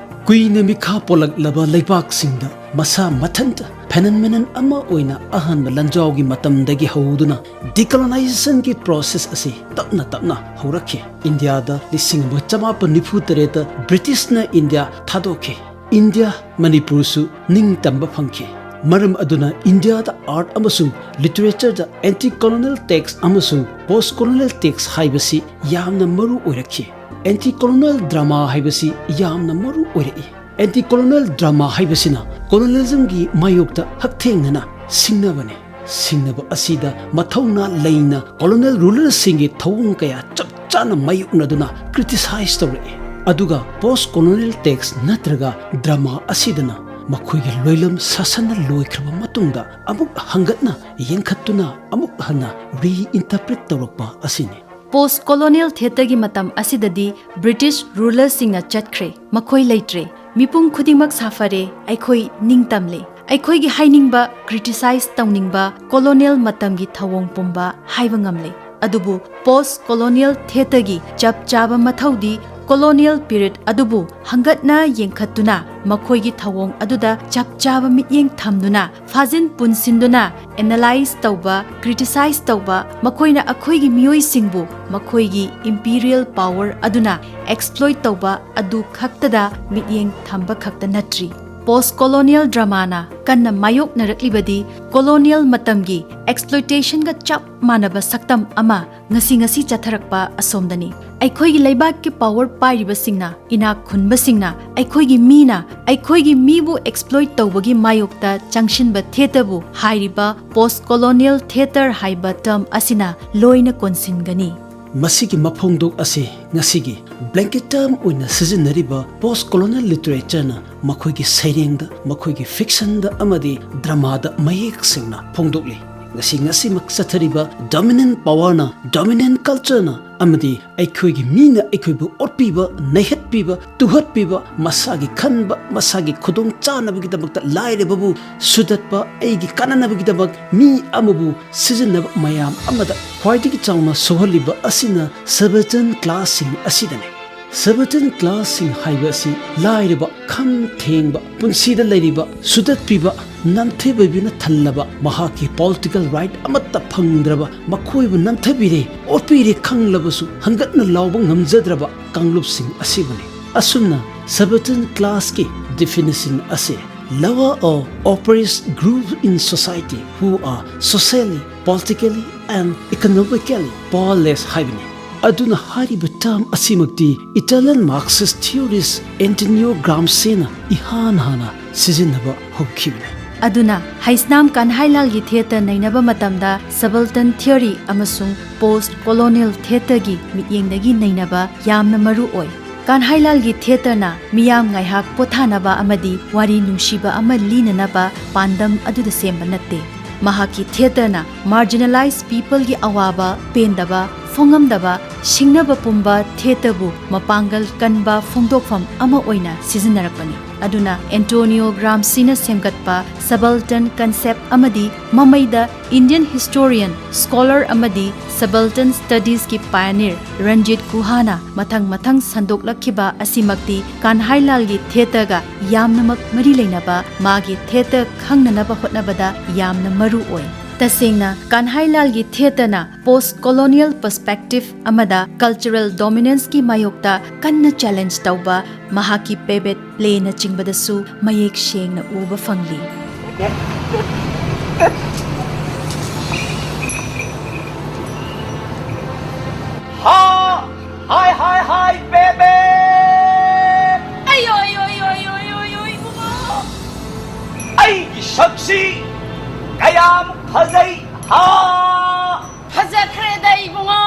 ꯀꯨꯏꯅ ꯃꯤꯈꯥ ꯄꯣꯜꯂꯛꯂꯕ ꯂꯩꯕꯥꯛꯁꯤꯡꯗ ꯃꯁꯥ ꯃꯊꯟꯇ phenomenon ꯑꯃ ꯑꯣꯏꯅ ꯑꯍꯥꯟꯕ ꯂꯥꯟꯖꯥꯎꯒꯤ ꯃꯇꯝꯗꯒꯤ ꯍꯧꯗꯨꯅ decolonizationꯒꯤ process ꯑꯁꯤ ꯇꯞꯅ ꯇꯞꯅ ꯍꯧꯔꯛꯈꯤ꯫ ꯏꯟꯗꯤꯌꯥꯗ ꯂꯤꯁꯤꯡ ꯑꯃ ꯆꯃꯥꯄꯟ ꯅꯤꯐꯨ ꯇꯔꯦꯠꯇ Britishꯅ ꯏꯟꯗꯤꯌꯥ ꯊꯥꯗꯣꯛꯈꯤ꯫ ꯏꯟꯗꯤꯌꯥ, ꯃꯅꯤꯄꯨꯔꯁꯨ ꯅꯤꯡꯇꯝꯕ ꯐꯪꯈꯤ꯫ ꯃꯔꯝ ꯑꯗꯨꯅ ꯏꯟꯗꯤꯌꯥꯗ art ꯑꯃꯁꯨꯡ literatureꯗ anti colonial text ꯑꯃꯁꯨꯡ post colonial text ꯍꯥꯏꯕꯁꯤ ꯌꯥꯝꯅ ꯃꯔꯨ ꯑꯣꯏꯔꯛꯈꯤ꯫ Anti colonial drama ꯍꯥꯏꯕꯁꯤ ꯌꯥꯝꯅ ꯃꯔꯨ ꯑꯣꯏꯔꯛꯏ꯫ Anti colonial drama ꯍꯥꯏꯕꯁꯤꯅ colonialismꯒꯤ ꯃꯥꯌꯣꯛꯇ ꯍꯛꯊꯦꯡꯅꯅ ꯁꯤꯡꯅꯕꯅꯤ꯫ ꯁꯤꯡꯅꯕ ꯑꯁꯤꯗ ꯃꯊꯧꯅꯥ ꯂꯩꯅ colonial rulerꯁꯤꯡꯒꯤ ꯊꯧꯑꯣꯡ ꯀꯌꯥ ꯆꯞ ꯆꯥꯅ ꯃꯥꯌꯣꯛꯅꯗꯨꯅ criticize ꯇꯧꯔꯛꯏ꯫ ꯑꯗꯨꯒ post colonial text ꯅꯠꯇ꯭ꯔꯒ drama ꯑꯁꯤꯗꯅ ꯃꯈꯣꯏꯒꯤ ꯂꯣꯏꯂꯝ ꯁꯥꯁꯟꯅ ꯂꯣꯏꯈ꯭ꯔꯕ ꯃꯇꯨꯡꯗ ꯑꯃꯨꯛ ꯍꯟꯒꯠꯅ ꯌꯦꯡꯈꯠꯇꯨꯅ ꯑꯃꯨꯛ ꯍꯟꯅ reinterpret ꯇꯧꯔꯛꯄ ꯑꯁꯤꯅꯤ꯫ Post colonial theatreꯒꯤ ꯃꯇꯝ ꯑꯁꯤꯗꯗꯤ British rulerꯁꯤꯡꯅ ꯆꯠꯈ꯭ꯔꯦ, ꯃꯈꯣꯏ ꯂꯩꯇ꯭ꯔꯦ꯫ ꯃꯤꯄꯨꯝ ꯈꯨꯗꯤꯡꯃꯛ ꯁꯥꯐꯔꯦ, ꯑꯩꯈꯣꯏ ꯅꯤꯡꯇꯝꯂꯦ꯫ ꯑꯩꯈꯣꯏꯒꯤ ꯍꯥꯏꯅꯤꯡꯕ, criticize ꯇꯧꯅꯤꯡꯕ colonial ꯃꯇꯝꯒꯤ ꯊꯧꯑꯣꯡ ꯄꯨꯝꯕ ꯍꯥꯏꯕ ꯉꯝꯂꯦ꯫ ꯑꯗꯨꯕꯨ post colonial theatreꯒꯤ ꯆꯞ ꯆꯥꯕ ꯃꯊꯧꯗꯤ colonial period ꯑꯗꯨꯕꯨ ꯍꯟꯒꯠꯅ ꯌꯦꯡꯈꯠꯇꯨꯅ ꯃꯈꯣꯏꯒꯤ ꯊꯧꯑꯣꯡ ꯑꯗꯨꯗ ꯆꯞ ꯆꯥꯕ ꯃꯤꯠꯌꯦꯡ ꯊꯝꯗꯨꯅ ꯐꯥꯖꯤꯟ ꯄꯨꯟꯁꯤꯟꯗꯨꯅ analyze ꯇꯧꯕ, criticize ꯇꯧꯕ, ꯃꯈꯣꯏꯅ ꯑꯩꯈꯣꯏꯒꯤ ꯃꯤꯑꯣꯏꯁꯤꯡꯕꯨ ꯃꯈꯣꯏꯒꯤ imperial power ꯑꯗꯨꯅ exploit ꯇꯧꯕ ꯑꯗꯨ ꯈꯛꯇꯗ ꯃꯤꯠꯌꯦꯡ ꯊꯝꯕ ꯈꯛꯇ ꯅꯠꯇ꯭ꯔꯤ꯫ Post colonial dramaꯅ ꯀꯟꯅ ꯃꯥꯌꯣꯛꯅꯔꯛꯂꯤꯕꯗꯤ colonial ꯃꯇꯝꯒꯤ exploitationꯒ ꯆꯞ ꯃꯥꯟꯅꯕ ꯁꯛꯇꯝ ꯑꯃ ꯉꯁꯤ ꯉꯁꯤ ꯆꯠꯊꯔꯛꯄ ꯑꯁꯣꯝꯗꯅꯤ꯫ ꯑꯩꯈꯣꯏꯒꯤ ꯂꯩꯕꯥꯛꯀꯤ power ꯄꯥꯏꯔꯤꯕꯁꯤꯡꯅ, ꯏꯅꯥꯛ ꯈꯨꯟꯕꯁꯤꯡꯅ ꯑꯩꯈꯣꯏꯒꯤ ꯃꯤꯅ, ꯑꯩꯈꯣꯏꯒꯤ ꯃꯤꯕꯨ exploit ꯇꯧꯕꯒꯤ ꯃꯥꯌꯣꯛꯇ ꯆꯪꯁꯤꯟꯕ theatreꯕꯨ ꯍꯥꯏꯔꯤꯕ post colonial theatre ꯍꯥꯏꯕ term ꯑꯁꯤꯅ ꯂꯣꯏꯅ ꯀꯣꯟꯁꯤꯟꯒꯅꯤ꯫ ꯃꯁꯤꯒꯤ ꯃꯐꯣꯡꯗꯣꯛ ꯑꯁꯤ ꯉꯁꯤꯒꯤ blanket term ꯑꯣꯏꯅ ꯁꯤꯖꯤꯟꯅꯔꯤꯕ post colonial literatureꯅ ꯃꯈꯣꯏꯒꯤ ꯁꯩꯔꯦꯡꯗ, ꯃꯈꯣꯏꯒꯤ fictionꯗ ꯑꯃꯗꯤ dramaꯗ ꯃꯌꯦꯛ ꯁꯦꯡꯅ ꯐꯣꯡꯗꯣꯛꯂꯤ꯫ ꯉꯁꯤ ꯉꯁꯤꯃꯛ ꯆꯠꯊꯔꯤꯕ dominant powerꯅ, dominant cultureꯅ ꯑꯃꯗꯤ ꯑꯩꯈꯣꯏꯒꯤ ꯃꯤꯅ ꯑꯩꯈꯣꯏꯕꯨ ꯑꯣꯠꯄꯤꯕ, ꯅꯩꯍꯠꯄꯤꯕ, ꯇꯨꯍꯠꯄꯤꯕ, ꯃꯁꯥꯒꯤ ꯈꯟꯕ, ꯃꯁꯥꯒꯤ ꯈꯨꯗꯣꯡ ꯆꯥꯅꯕꯒꯤꯗꯃꯛꯇ ꯂꯥꯏꯔꯕꯕꯨ ꯁꯨꯗꯠꯄ, ꯑꯩꯒꯤ ꯀꯥꯟꯅꯅꯕꯒꯤꯗꯃꯛ ꯃꯤ ꯑꯃꯕꯨ ꯁꯤꯖꯤꯟꯅꯕ ꯃꯌꯥꯝ ꯑꯃꯗ ꯈ꯭ꯋꯥꯏꯗꯒꯤ ꯆꯥꯎꯅ ꯁꯣꯛꯍꯜꯂꯤꯕ ꯑꯁꯤꯅ subaltern classꯁꯤꯡ ꯑꯁꯤꯗꯅꯤ꯫ Subaltern classꯁꯤꯡ ꯍꯥꯏꯕ ꯑꯁꯤ ꯂꯥꯏꯔꯕ, ꯈꯝ ꯊꯦꯡꯕ, ꯄꯨꯟꯁꯤꯗ ꯂꯩꯔꯤꯕ, ꯁꯨꯗꯠꯄꯤꯕ, ꯅꯝꯊꯤꯕꯤꯕꯅ ꯊꯜꯂꯕ, ꯃꯍꯥꯛꯀꯤ political right ꯑꯃꯠꯇ ꯐꯪꯗ꯭ꯔꯕ, ꯃꯈꯣꯏꯕꯨ ꯅꯝꯊꯕꯤꯔꯦ, ꯑꯣꯠꯄꯤꯔꯦ ꯈꯪꯂꯕꯁꯨ ꯍꯪꯒꯠꯅ ꯂꯥꯎꯕ ꯉꯝꯖꯗ꯭ꯔꯕ ꯀꯥꯡꯂꯨꯞꯁꯤꯡ ꯑꯁꯤꯕꯨꯅꯤ꯫ ꯑꯁꯨꯝꯅ subaltern classꯀꯤ definition ꯑꯁꯤ lower or oppressed group in society who are socially, politically and economically powerless ꯍꯥꯏꯕꯅꯤ꯫ ꯑꯗꯨꯅ ꯍꯥꯏꯔꯤꯕ term ꯑꯁꯤꯃꯛꯇꯤ Italian Marxist theorist Antonio Gramsciꯅ ꯏꯍꯥꯟ ꯍꯥꯟꯅ ꯁꯤꯖꯤꯟꯅꯕ ꯍꯧꯈꯤꯕꯅꯤ꯫ ꯑꯗꯨꯅ ꯍꯩꯁꯅꯥꯝ ꯀꯟꯍꯥꯏꯂꯥꯜꯒꯤ theatre ꯅꯩꯅꯕ ꯃꯇꯝꯗ subaltern theory ꯑꯃꯁꯨꯡ post colonial theatreꯒꯤ ꯃꯤꯠꯌꯦꯡꯗꯒꯤ ꯅꯩꯅꯕ ꯌꯥꯝꯅ ꯃꯔꯨ ꯑꯣꯏ꯫ ꯀꯟꯍꯥꯏꯂꯥꯜꯒꯤ theatreꯅ ꯃꯤꯌꯥꯝ ꯉꯥꯏꯍꯥꯛ ꯄꯣꯊꯥꯅꯕ ꯑꯃꯗꯤ ꯋꯥꯔꯤ ꯅꯨꯡꯁꯤꯕ ꯑꯃ ꯂꯤꯅꯅꯕ ꯄꯥꯟꯗꯝ ꯑꯗꯨꯗ ꯁꯦꯝꯕ ꯅꯠꯇꯦ꯫ ꯃꯍꯥꯛꯀꯤ theatreꯅ marginalized peopleꯒꯤ ꯑꯋꯥꯕ, ꯄꯦꯟꯗꯕ, ꯐꯣꯡꯉꯝꯗꯕ, ꯁꯤꯡꯅꯕ ꯄꯨꯝꯕ theatreꯕꯨ ꯃꯄꯥꯡꯒꯜ ꯀꯟꯕ ꯐꯣꯡꯗꯣꯛꯐꯝ ꯑꯃ ꯑꯣꯏꯅ ꯁꯤꯖꯤꯟꯅꯔꯛꯄꯅꯤ꯫ ꯑꯗꯨꯅ Antonio Gramsciꯅ ꯁꯦꯝꯒꯠꯄ subaltern concept ꯑꯃꯗꯤ ꯃꯃꯩꯗ Indian historian, scholar ꯑꯃꯗꯤ subaltern studiesꯀꯤ pioneer ꯔꯟꯖꯤꯠ ꯒꯨꯍꯥꯅ ꯃꯊꯪ ꯃꯊꯪ ꯁꯟꯗꯣꯛꯂꯛꯈꯤꯕ ꯑꯁꯤꯃꯛꯇꯤ ꯀꯟꯍꯥꯏꯂꯥꯜꯒꯤ theatreꯒ ꯌꯥꯝꯅꯃꯛ ꯃꯔꯤ ꯂꯩꯅꯕ ꯃꯥꯒꯤ theatre ꯈꯪꯅꯅꯕ ꯍꯣꯠꯅꯕꯗ ꯌꯥꯝꯅ ꯃꯔꯨ ꯑꯣꯏ꯫ ꯇꯁꯦꯡꯅ ꯀꯟꯍꯥꯏꯂꯥꯜꯒꯤ theatreꯅ post colonial perspective ꯑꯃꯗ cultural dominanceꯀꯤ ꯃꯥꯌꯣꯛꯇ ꯀꯟꯅ challenge ꯇꯧꯕ ꯃꯍꯥꯛꯀꯤ Pebet playꯅꯆꯤꯡꯕꯗꯁꯨ ꯃꯌꯦꯛ ꯁꯦꯡꯅ ꯎꯕ ꯐꯪꯂꯤ꯫ ꯍꯥ! ꯍꯥꯏ, ꯍꯥꯏ, ꯍꯥꯏ, Pebet! ꯑꯌꯣ, ꯑꯌꯣ, ꯑꯌꯣ, ꯑꯌꯣ, ꯑꯌꯣ, ꯑꯌꯣ, ꯏꯕꯨꯡꯉꯣ! ꯑꯩꯒꯤ ꯁꯛꯁꯤ ꯀꯌꯥꯝ ꯐꯖꯩ, ꯍꯥ? ꯐꯖꯈ꯭ꯔꯦꯗ, ꯏꯕꯨꯡꯉꯣ!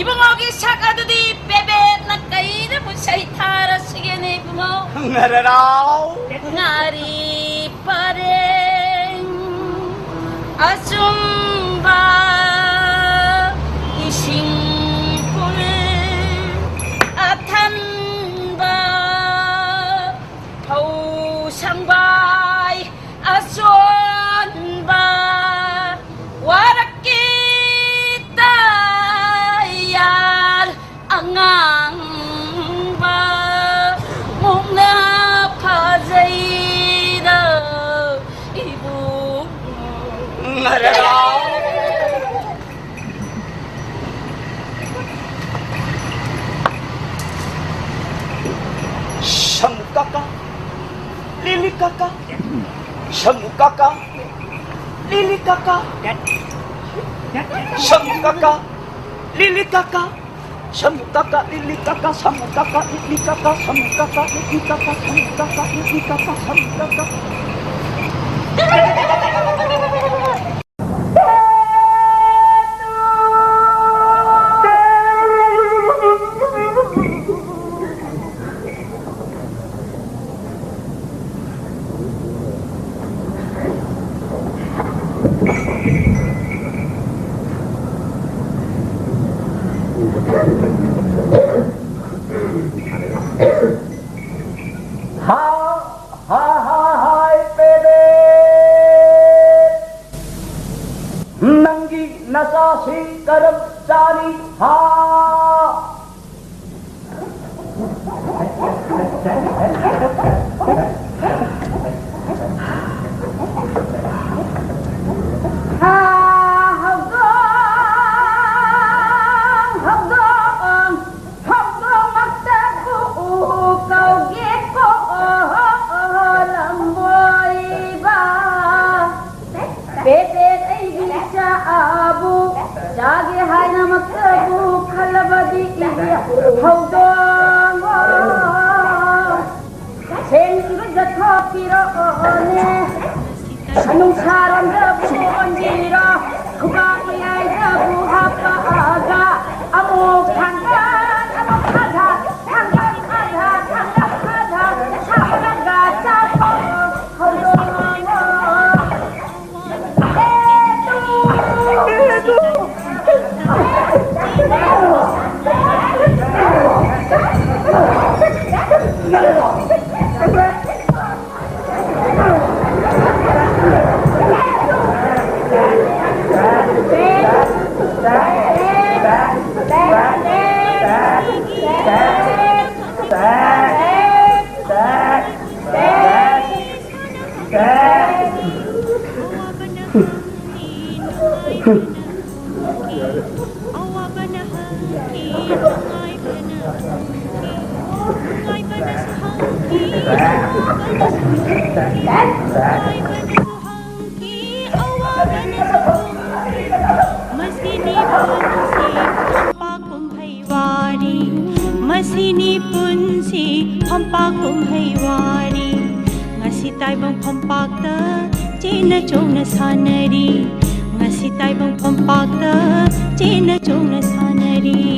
ꯏꯕꯨꯡꯉꯣꯒꯤ ꯁꯛ ꯑꯗꯨꯗꯤ Pebetꯅ ꯀꯩꯗꯕꯨ ꯁꯩꯊꯥꯔꯁꯤꯒꯦꯅꯦ, ꯏꯕꯨꯡꯉꯣ? ꯉꯔꯔꯥꯎ! ꯉꯥꯔꯤ ꯄꯔꯦꯡ꯫ ꯉꯥꯡꯕ ꯃꯨꯛꯅ ꯐꯖꯩꯗ ꯏꯕꯨꯡ ꯉꯔꯥꯎ꯫ ꯁꯃꯨ ꯀꯥꯀꯥ, ꯂꯤꯂꯤ ꯀꯥꯀꯥ, ꯁꯃꯨ ꯀꯥꯀꯥ, ꯂꯤꯂꯤ ꯀꯥꯀꯥ, ꯁꯃꯨ ꯀꯥꯀꯥ, ꯂꯤꯂꯤ ꯀꯥꯀꯥ꯫ ꯁꯃꯨ ꯀꯥꯀꯥ ꯂꯤꯂꯤ ꯀꯥꯀꯥ, ꯁꯃꯨ ꯀꯥꯀꯥ ꯂꯤꯂꯤ ꯀꯥꯀꯥ, ꯁꯃꯨ ꯀꯥꯀꯥ ꯂꯤꯂꯤ ꯀꯥꯀꯥ, ꯁꯃꯨ ꯀꯥꯀꯥ ꯂꯤꯂꯤ ꯀꯥꯀꯥ, ꯁꯃꯨ ꯀꯥꯀꯥ꯫ ꯍꯥ, ꯍꯥ, ꯍꯥ, ꯍꯥꯏ ꯄꯦꯔꯦ꯫ ꯅꯪꯒꯤ ꯅꯆꯥꯁꯤ ꯀꯔꯝ ꯆꯥꯅꯤ? ꯍꯥ꯫ ꯍꯥ, ꯍꯧꯗꯣꯡ, ꯍꯧꯗꯣꯡ, ꯍꯧꯗꯣꯡꯃꯛꯇꯕꯨ ꯀꯧꯒꯦꯀꯣ, ꯂꯝꯕꯣꯏꯕ꯫ ꯄꯦꯄꯦꯠ ꯑꯩꯒꯤ ꯏꯆꯥꯕꯨ ꯆꯥꯒꯦ ꯍꯥꯏꯅꯃꯛꯇꯕꯨ ꯈꯜꯂꯕꯗꯤ ꯏ ꯍꯧꯗꯣꯡꯉꯣ꯫ ꯁꯦꯡ ꯏꯔꯨꯖꯊꯣꯛꯄꯤꯔꯛꯑꯣꯅꯦ꯫ ꯅꯨꯡꯁꯥꯔꯣꯝꯗꯕꯨ ꯑꯣꯟꯕꯤꯔꯣ꯫ ꯈꯨꯕꯥꯛ ꯃꯌꯥꯏꯗꯕꯨ ꯍꯥꯞꯄꯛꯑꯒ ꯑꯃꯨꯛ ꯊꯥꯡꯒꯠ, ꯑꯃꯨꯛ ꯊꯥꯡꯒꯠ, ꯊꯥꯡꯒꯠ ꯊꯥꯡꯒꯠ, ꯊꯥꯡꯒꯠ ꯊꯥꯡꯒꯠ, ꯊꯥꯡꯒꯠꯂꯒ ꯆꯥꯊꯣꯛꯑꯣ ꯍꯧꯗꯣꯡꯉꯣ꯫ ꯃꯁꯤꯅꯤ ꯄꯨꯟꯁꯤ ꯐꯝꯄꯥꯛ ꯀꯨꯝꯍꯩ ꯋꯥꯔꯤ꯫ ꯃꯁꯤꯅꯤ ꯄꯨꯟꯁꯤ ꯐꯝꯄꯥꯛ ꯀꯨꯝꯍꯩ ꯋꯥꯔꯤ꯫ ꯉꯁꯤ ꯇꯥꯏꯕꯪ ꯐꯝꯄꯥꯛꯇ ꯆꯦꯟꯅ ꯆꯣꯡꯅ ꯁꯥꯟꯅꯔꯤ꯫ ꯉꯁꯤ ꯇꯥꯏꯕꯪ ꯐꯝꯄꯥꯛꯇ ꯆꯦꯟꯅ ꯆꯣꯡꯅ ꯁꯥꯟꯅꯔꯤ꯫